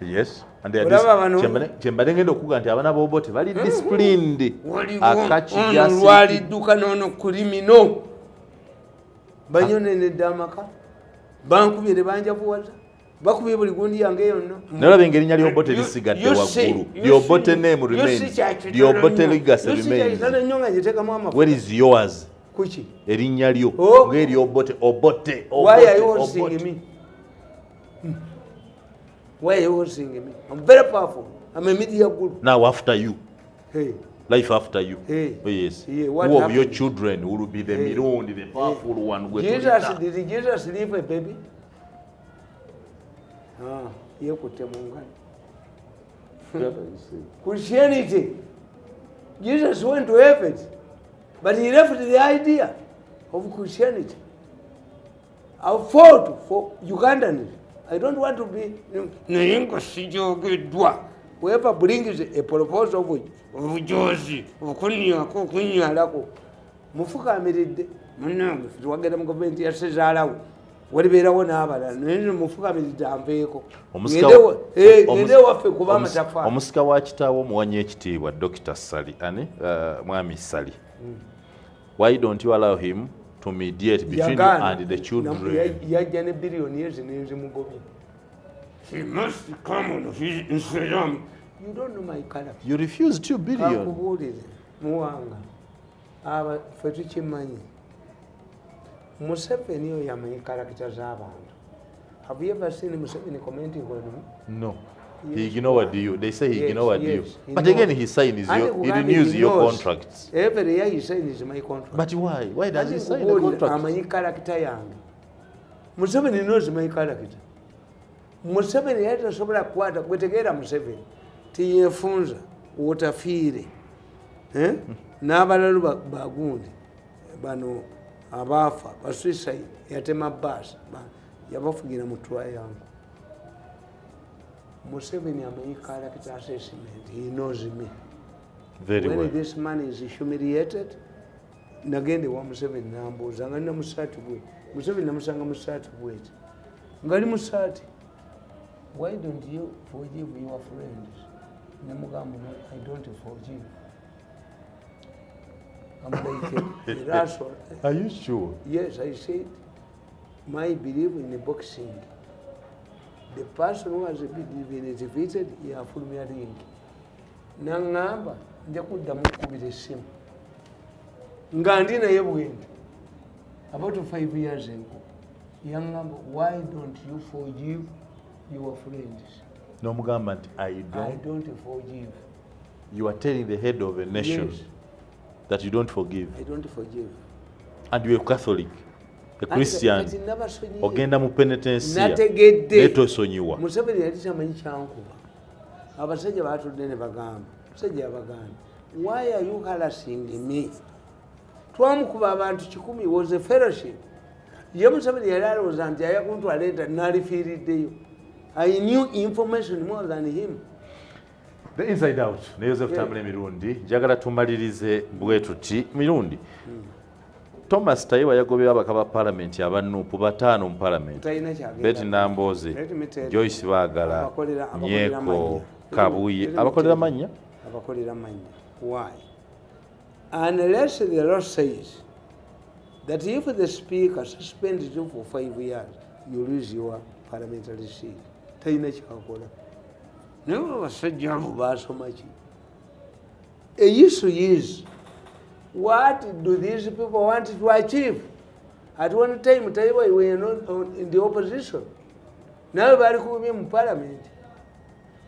Yes, and they are kyembadde ngenda okuga nti abaana b'Obote bali disciplined. Ono lwalidduka n'ono kulimino. Banyonenedde amaka, bankubye ne banjavuwaza. Bakubye buli gundi yange yonna. Nalaba engeri erinnya ly'Obote lisigadde waggulu. The Obote name remains. The Obote legacy remains. Where is yours? Kuki? Erinnya lyo ng'eri Obote, Obote, Why are you hosting me? Why are you hosting me? I'm very powerful. I'm a media guru. Now after you. Hey. Life after you. Hey. Oh, yes. Yeah, what Who of happened? your children will be the Mirundi, the powerful one? Jesus, did Jesus leave a baby? Yekutte mu ngalo. Christianity. Jesus went to heaven, but he left the idea of Christianity. I fought for Ugandans. I don't want to be naye nga sijogeddwa. Whoever brings a proposal of obujozi, okunnyako, okunnyalako, mufukamiridde. Munnange twagenda mu gavumenti ya Ssezaalawo. Walibeerawo n'abalala naye nze mufukamiridde anveeko. Ngende waffe kuba amataffaali. Omusika wa kitaawo omuwanya ekitiibwa Dr. Ssali, ani? Mwami Ssali. Why don't you allow him to mediate between you and the children? Yajja ne billion years n'enzimugobye. He must come on his Instagram. You don't know my character. You refused 2 billion. Kankubuulire, Muwanga. Aba ffe tukimanyi. Museveni oyo amanyi character z'abantu. Have you ever seen Museveni commenting on him? No. Yes. He ignored you. They say he ignored you. He But knows. Again, he signs your, he renews your contracts. Every year he signs my contract. But why? Why does he sign the contract? Amanyi character yange. Museveni knows my character. Museveni yali tasobola kukwata gwetegeera Museveni tiyeefunza wotafiire n'abalalu bagundi bano abaafa ba suicide yatema baasi yabafugira mu triangle. Museveni amanyi character assessment. He knows me. Very When well. this man is humiliated, nagende wa Museveni nambuuza nga nina musaati gwe. Museveni namusanga musaati bweti. Ngali musaati. Why don't you forgive your friends? Nemugamba, no, I don't forgive. I'm like a Russell. Are you sure? Yes, I said, my belief in the boxing. The person who has been defeated, yafulumya ring. Nangamba, nja kuddamu okukubira essimu. Nga ndi naye bwenti. About 5 years ago, yangamba, why don't you forgive your friends? N'omugamba nti, I I don't forgive. You are telling the head of a nation Yes. that you don't forgive. I don't forgive. And you are a Catholic, a Christian. Kati nabasonyiye. Ogenda mu penitentia. Nategedde. Naye tosonyiwa. Museveni yali tamanyi kyankuba. Abasajja batudde ne bagamba. Musajja yabagamba, why are you harassing me? Twamukuba abantu 100 was a fellowship. Ye Museveni yali alowooza nti ayakuntwala enta nalifiiriddeyo. I knew information more than him. The Inside Out ne Joseph Tamale Mirundi. Njagala tumalirize bwe tuti. Mirundi, Thomas Tayebwa yagobye ababaka ba Parliament aba NUP 5 mu Parliament. Talina kyagenda. Betty Nambooze, Let me tell you. Joyce Bagala, Abakolera Nyeko, mannya. Kabuye. Let me Abakolera tell you. mannya? Abakolera mannya. Why? Unless the law says that if the speaker suspends you for 5 years, you lose your parliamentary seat. Talina kyakola. Naye abasajja abo baasoma ki? A issue is, what do these people want to achieve? At one time, Tayebwa were not in the opposition. Now bali kubye mu parliament.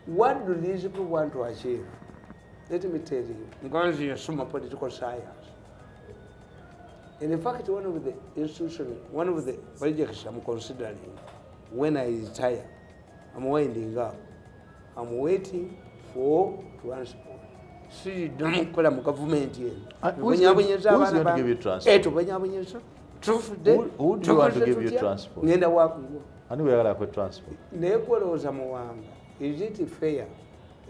What do these people want to achieve? Let me tell you, Ngonzi yasoma political science. And in fact, one of the institutions, one of the projects I'm considering when I retire, I'm winding up. I'm waiting for transport. Siddamu kukola mu gavumenti eno. Who is going to give you transport? Tubonyabonyeza. Tufudde. Who do you want to give you transport? Ngenda wakuwa. Ani weyagala kwe transport? Naye kwolowooza Muwanga, is it fair?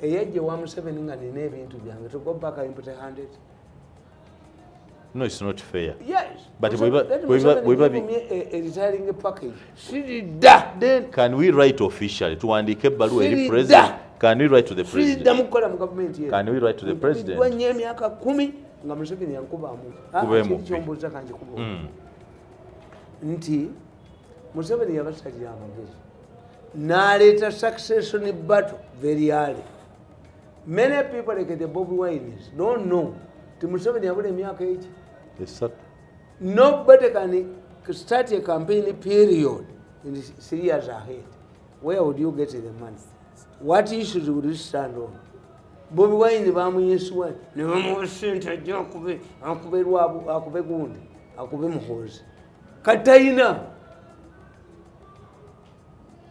Eyajja wa Museveni nga nina ebintu byange to go back and put 100. No, it's not fair. Yes. But Let Museveni give me a retiring package. Siridda. Then can we write officially tuwandiike ebbaluwa eri president? Can we write to the president? Siridda mukukola mu gavumenti eno. Can we write to the president? Nkubiddwa nnyo emyaka 10 nga Museveni yankubaamu. Kubemu. Kyombuuza kanjikuba. Nti Museveni yabasalira amagezi. N'aleeta succession battle very early. Many people like the Bobi Wines don't know. Nti Museveni yabula emyaka egi. Nobody can start a campaign period in 3 years ahead. Where would you get the money? What issues would you stand on? Bobi Wine bamuyinsuwa ne bamuwa ssente ajja akube lwabu, akube gundi, akube Muhoozi. Katayina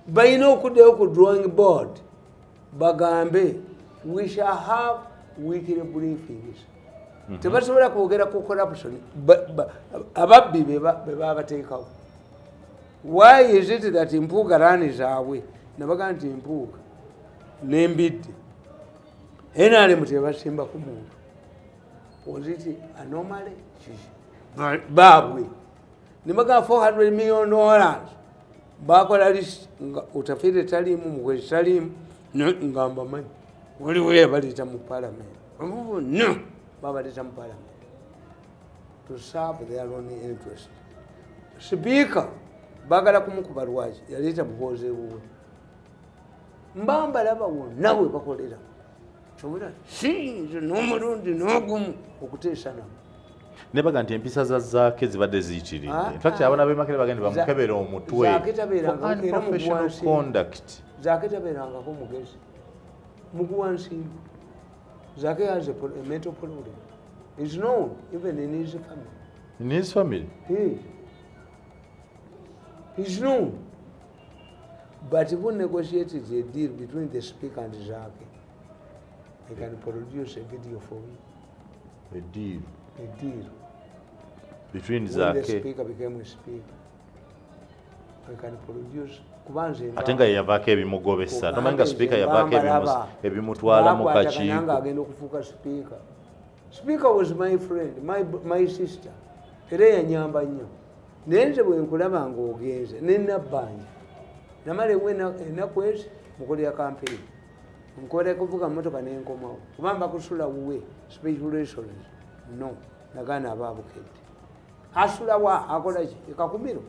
balina okuddayo ku drawing board bagambe we shall have weekly briefings. Tebasobola kwogera ku corruption, ababbi be babateekawo. Why is it that Mpuuga runs away? Nabaga nti Mpuuga n'embidde NRM tebasimbako muntu. Was it anomaly? Baabwe ne bagamba $400 million bakola list nga Otafiire taliimu, Muhwezi taliimu, nga mbamanyi waliwo yabaleeta mu parliament. Abo bonna babaleeta mu parliament to serve their own interest. Speaker baagala kumukuba lwaki? Yaleeta Muhoozi ewuwe. Mbambalaba wonna we bakolera. Kyobula siyinza n'omulundi n'ogumu okuteesa nabo. Ne baga nti empisa za Zaake zibadde ziyitiridde. In fact, abaana b'e Makerere bagenda bamukebera omutwe. Zaake tabeerangako era Unprofessional conduct. Zaake tabeerangako mugezi. Muguwa nsimbi. Zaake has a mental problem. It's known even in his family. In his family? Yes. He's known. But who negotiated a deal between the speaker and Zaake? I can produce a video for you. A deal? A deal. Between when Zaake. The speaker became a speaker. I can produce. Ate nga yavaako ebimugobesa. Tomanyi nga speaker yavaako ebimutwala mu kakiiko. Nange agenda okufuuka speaker. Speaker was my friend, my sister. Era yanyamba nnyo. Naye nze bwe nkulaba ng'ogenze ne Nabbanja. Namala ennaku ezi mukolera campaign. Nkola kuvuga mmotoka ne nkomawo. Kuba mba kusula wuwe speculations. No, nagaana aba Bukedde. Asula wa akola ki? E Kakumiro.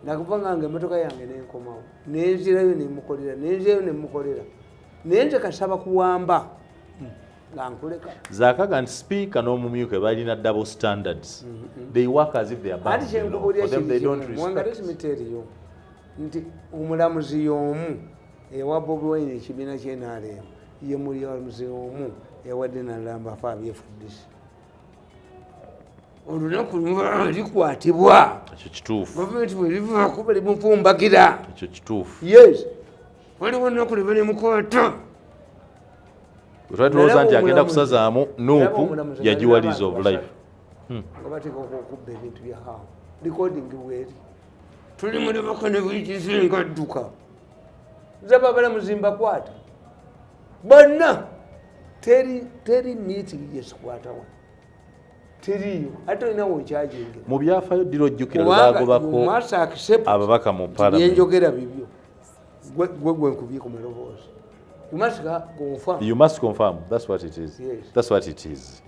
Nakuvanga nga emmotoka yange ne nkomawo. Ne nzirayo ne mukolera, ne nzirayo ne mukolera. Naye nze kasaba kuwamba. Nga nkuleka. Zakaga nti Speaker n'omumyuka balina double standards. They work as if they are above the law. For them they don't respect. Let me tell you nti omulamuzi y'omu ewa Bobi Wine ekibiina kye NRM ye mulamuzi omu ewadde Nalamba afa FDC. Olunaku likwatibwa. Ekyo kituufu. Gavumenti bwe livaako balimufumbagira. Ekyo kituufu. Yes. Waliwo olunaku lwe balimukwata. Twali tulowooza nti agenda kusazaamu NUP yagiwa lease of life. Nga bateeka okubba ebintu bya Hamu. Recording bweri. Tuli mu libaka ne buyitizinga dduka. Nze abalamuzi mbakwata. Bonna teri meeting gye sikwatawo. Teriiyo. Ate olina w'okyajingira. Mu byafaayo ddira ojjukira lwe baagobako ababaka mu parliament. Byenjogera bibyo. Gwe nkubye ku maloboozi. You must confirm. You must confirm. That's what it is. Yes. That's what it is.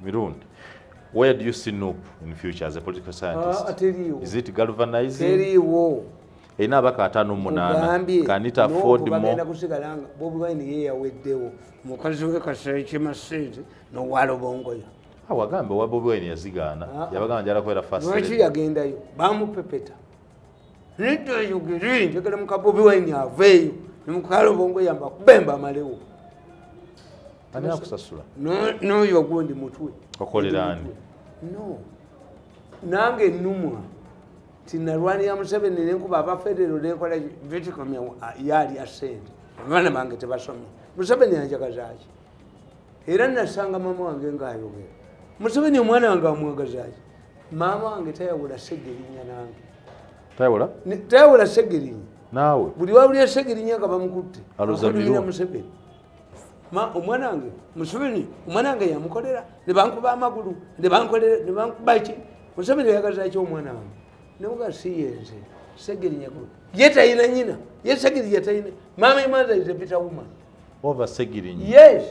Mirundi, where do you see NUP in future as a political scientist? Is it galvanizing? Teriiwo. Erina ababaka 58. Can it afford more? Bagenda kusigala nga Bobi Wine ye yaweddewo. Mukazi we Kasirye Masente n'owalobongoya. Wagambe wa Bobi Wine yazigaana. Yabagamba njala kubeera first lady. Lwaki yagendayo? Bamupepeta. Nedda ayogere njagala muka Bobi Wine aveeyo. Ne mukalobongoya mbakubemba amalewo. Ani akusasula? N'oyo gundi mutwe. Okolera ani? No. Nange nnumwa. Tinalwanira Museveni nenkuba abafederal nenkola vitikomya yali asente. Abaana bange tebasomye. Museveni anjagazaaki? Era nasanga maama wange ng'ayogera. Museveni omwana wange amwagazaaki? Maama wange tayawula Ssegirinya nange. Tayawula? Tayawula Ssegirinya. Naawe? Buli wawulira Ssegirinya nga bamukutte. Alowooza Mirundi. Museveni. Omwana wange Museveni omwana wange yamukolera ne bankuba amagulu ne bankolera ne bankuba ki? Museveni yayagazaaki omwana wange? Nemuga si yenze Ssegirinya ye tayina nyina ye Ssegirinya tayina. Mama mother is a bitter woman. Over Ssegirinya. Yes.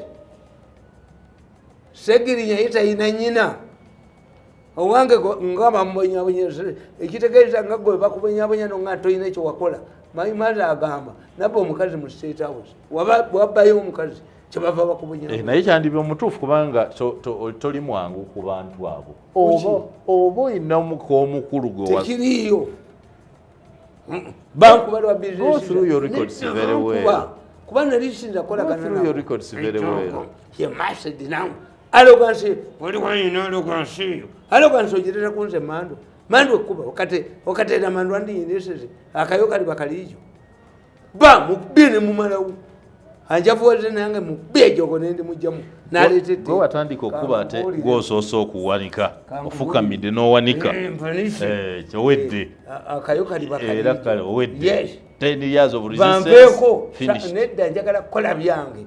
Ssegirinya ye tayina nyina. Owange nga bamubonyabonya ekitegeeza nga gwe bakubonyabonya nonga toyina ekyo wakola. My mother agamba nabba omukazi mu State House wabbayo omukazi kyebava bakubonyabonya. Naye kyandiba omutuufu kubanga toli mwangu ku bantu abo. Oba olina omukulu gwe tekiriiyo. Bankuba lwa business. Go through your records very well. Kuba nali sinza kukolagana Go through your records very well. He must denounce. Arrogance, waliwo yina arrogance. Arrogance ogireta ku nze mando. Mando ekkuba okateera mando andiyineseze akayo kali bakaliijo. Ba mukubye ne mumalawo. Anjavuwaze nange mukubye ejogo ne ndimugyamu. Naleetedde. Gwe watandika okuba ate gw'osoose okuwanika. Ofukamidde n'owanika. Owedde. Akayo kali bakaliijo. Era kale owedde. Yes. 10 years of resistance. Bampeeko. Nedda njagala kukola byange.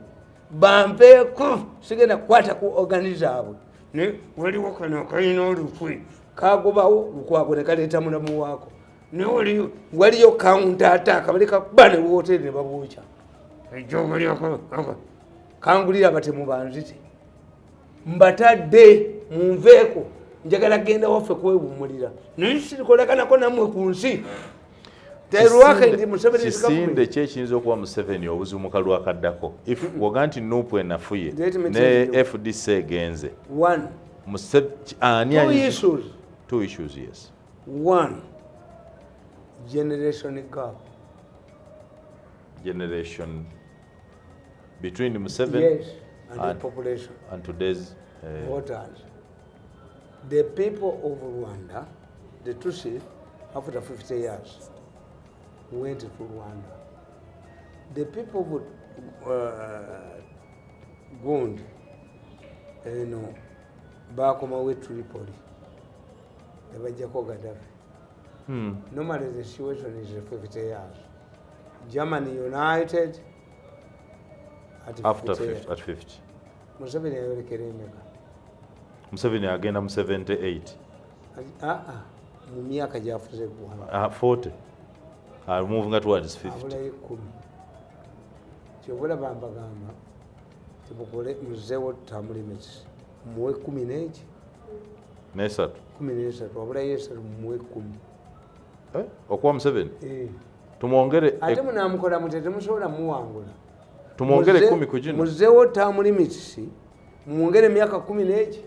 Bampeeko sigenda kukwata ku organizaabwe. Ne waliwo kano kalina olukwe. Kagobawo Lukwago ne kaleeta mulamu waako. Ne waliyo counter attack bali kakuba ne wooteri ne babuukya. Ejjogo lyako kangulira abatemu banzite. Mbatadde munveeko njagala genda waffe kwewummulira. Naye sirikolaganako nammwe ku nsi. Kisinde ki ekiyinza okuwa Museveni obuzibu mu kalulu akaddako? If woga nti NUP enafuye ne FDC egenze. One. Two issues. Two issues, yes. One, generation gap. Generation between Museveni, yes, and the population. And today's voters. The people of Rwanda, the Tutsi, after 50 years, went to Rwanda. The people of Gond, you know, bakomawo Tripoli, nebajjako Gaddafi. Normally the situation is 50 years. Germany united at after 50. At 50. Museveni ayolekera emeka? Museveni agenda mu 78. Aa, mu myaka gyafuze eggwanga. 40, moving towards 50. Abulayo 10. Kyova olaba mbagamba tibukole, muzeewo term limits, muwe 10 neki? Nesatu. 13, wabulayo 3, mumuwe 10. Eh? Okuwa Museveni? Eh. Tumwongere. Ate munamukola mute? Temusobola muwangula. Tumwongere 10 ku gino. Muzeewo term limits, mumwongere emyaka 10 neki?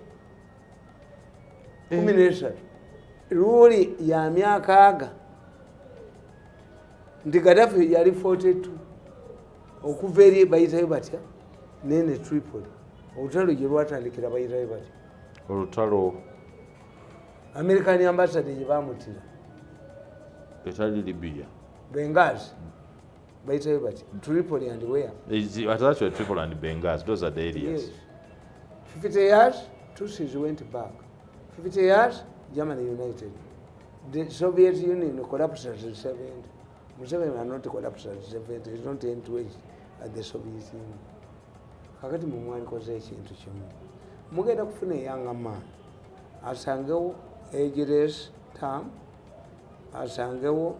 13. Luli ya myaka aga nti Gaddafi yali 42 okuva eri bayitayo batya nene Tripoli, olutalo gye lwatandikira bayitayo batya? Olutalo? American ambassador gye bamutira. Etali Libya? Benghazi bayitayo batya? Tripoli and where? It's actually Tripoli and Benghazi, those are the areas. Yes. 50 years, Tutsis went back. 50 years, Germany united. The Soviet Union collapsed at 70. Museveni had not collapsed at 70. He's not entrenched at the Soviet Union. Kakati mwe mwalikoze ekintu kimu. Mugenda kufuna a young man. Asangewo ageless term, asangewo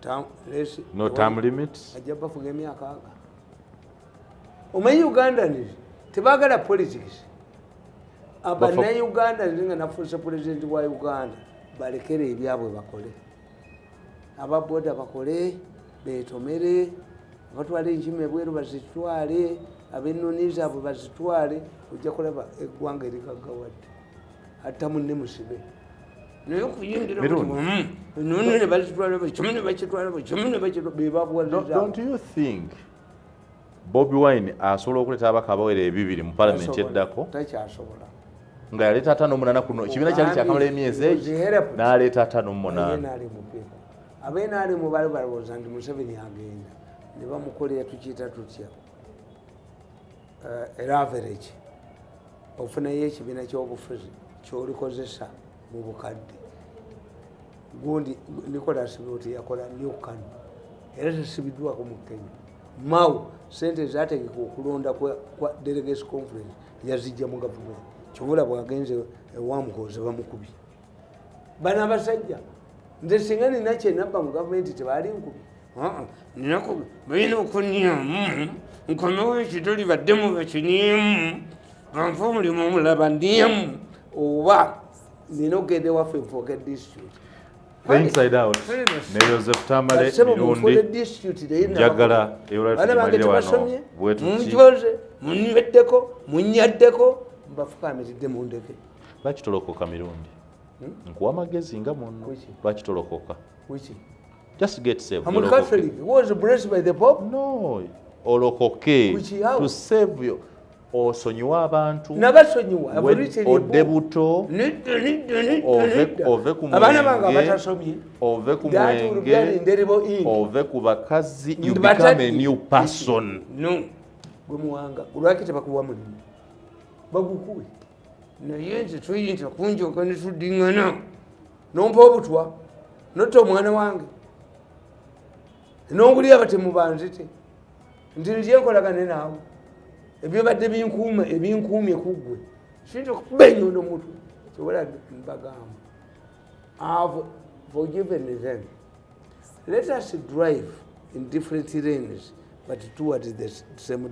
term, less, No term limits. Ajja bafuga emyaka aga. Omanyi Ugandans tebaagala politics. Abannayuganda nga nafuuse pulezidenti wa Uganda, balekere ebyabwe bakole. Ababoda bakole, betomere, abatwala enkima ebweru bazitwale, ab'ennoni zaabwe bazitwale, ojja kulaba eggwanga erigaggawadde. Atta munne musibe. Naye okuyingira Mirundi. ennoni ne bazitwala, buli kimu ne bakitwala, buli kimu ne bakitwala, be babuwaliriza. Don't you think Bobi Wine asobola okuleeta ababaka abawera 200 mu palamenti Tasobola. eddako? Takyasobola. Nga yaleeta 58 kuno, ekibiina kyali kyakamala emyezi egi n'aleeta 58. Abenalimu people, abenalimu bali balowooza nti Museveni agenda ne bamukolera, tukiyita tutya, leverage, ofunayo ekibiina ky'obufuzi kyolikozesa mu bukadde. Gundi Nicholas Biwott yakola New KANU, era tesibiddwako mu Kenya. Mao sente zategeka okulonda kwa delegates conference yazijja mu gavumenti. Kibula bwagenze ewamukoze bamukubye. Bano abasajja, nze singa nina kyenabba mu gavumenti tebaali nkubi. Ninaku balina okunyamu nkomewo ekitoli baddemu bakiniemu banfe omulimu omulala bandyemu oba nina okugenda ewaffe nfuuke district. The Inside Out ne Joseph Tamale Mirundi. Njagala Baana bange tumalire wano tebasomye, bwe tuti. Munjoze, munyweddeko, munyaddeko, mbafukamiridde mundeke. Lwaki tolokoka, Mirundi? Nkuwa amagezi nga munno. Kuki? Lwaki tolokoka? Wiki? Just get saved. I'm a Olokoke. Catholic who was blessed by the Pope. No, olokoke. Kuki, how? To save you, osonyiwe abantu. Nabasonyiwa. I've written a Odde book. buto. Nedda, nedda, nedda, nedda. Ove ku Abaana bange mwenge, abatasomye, ove ku that will be an mwenge, indelible ink. ove ku bakazi, you Batadde. become a new person. No, gwe Muwanga, lwaki tebakuwa mulimu? Bagukuwe, naye nze toyinza kunjoka ne tuddiŋŋana nompa obutwa notta omwana wange nongulira abatemu banzite nti nzye nkolagane naawe ebyobadde binkuuma ebinkuumye ku ggwe siyinza okuba enyondo mutwe kyobola. Mbagamba, I've forgiven them. Let us drive in different lanes but towards the same.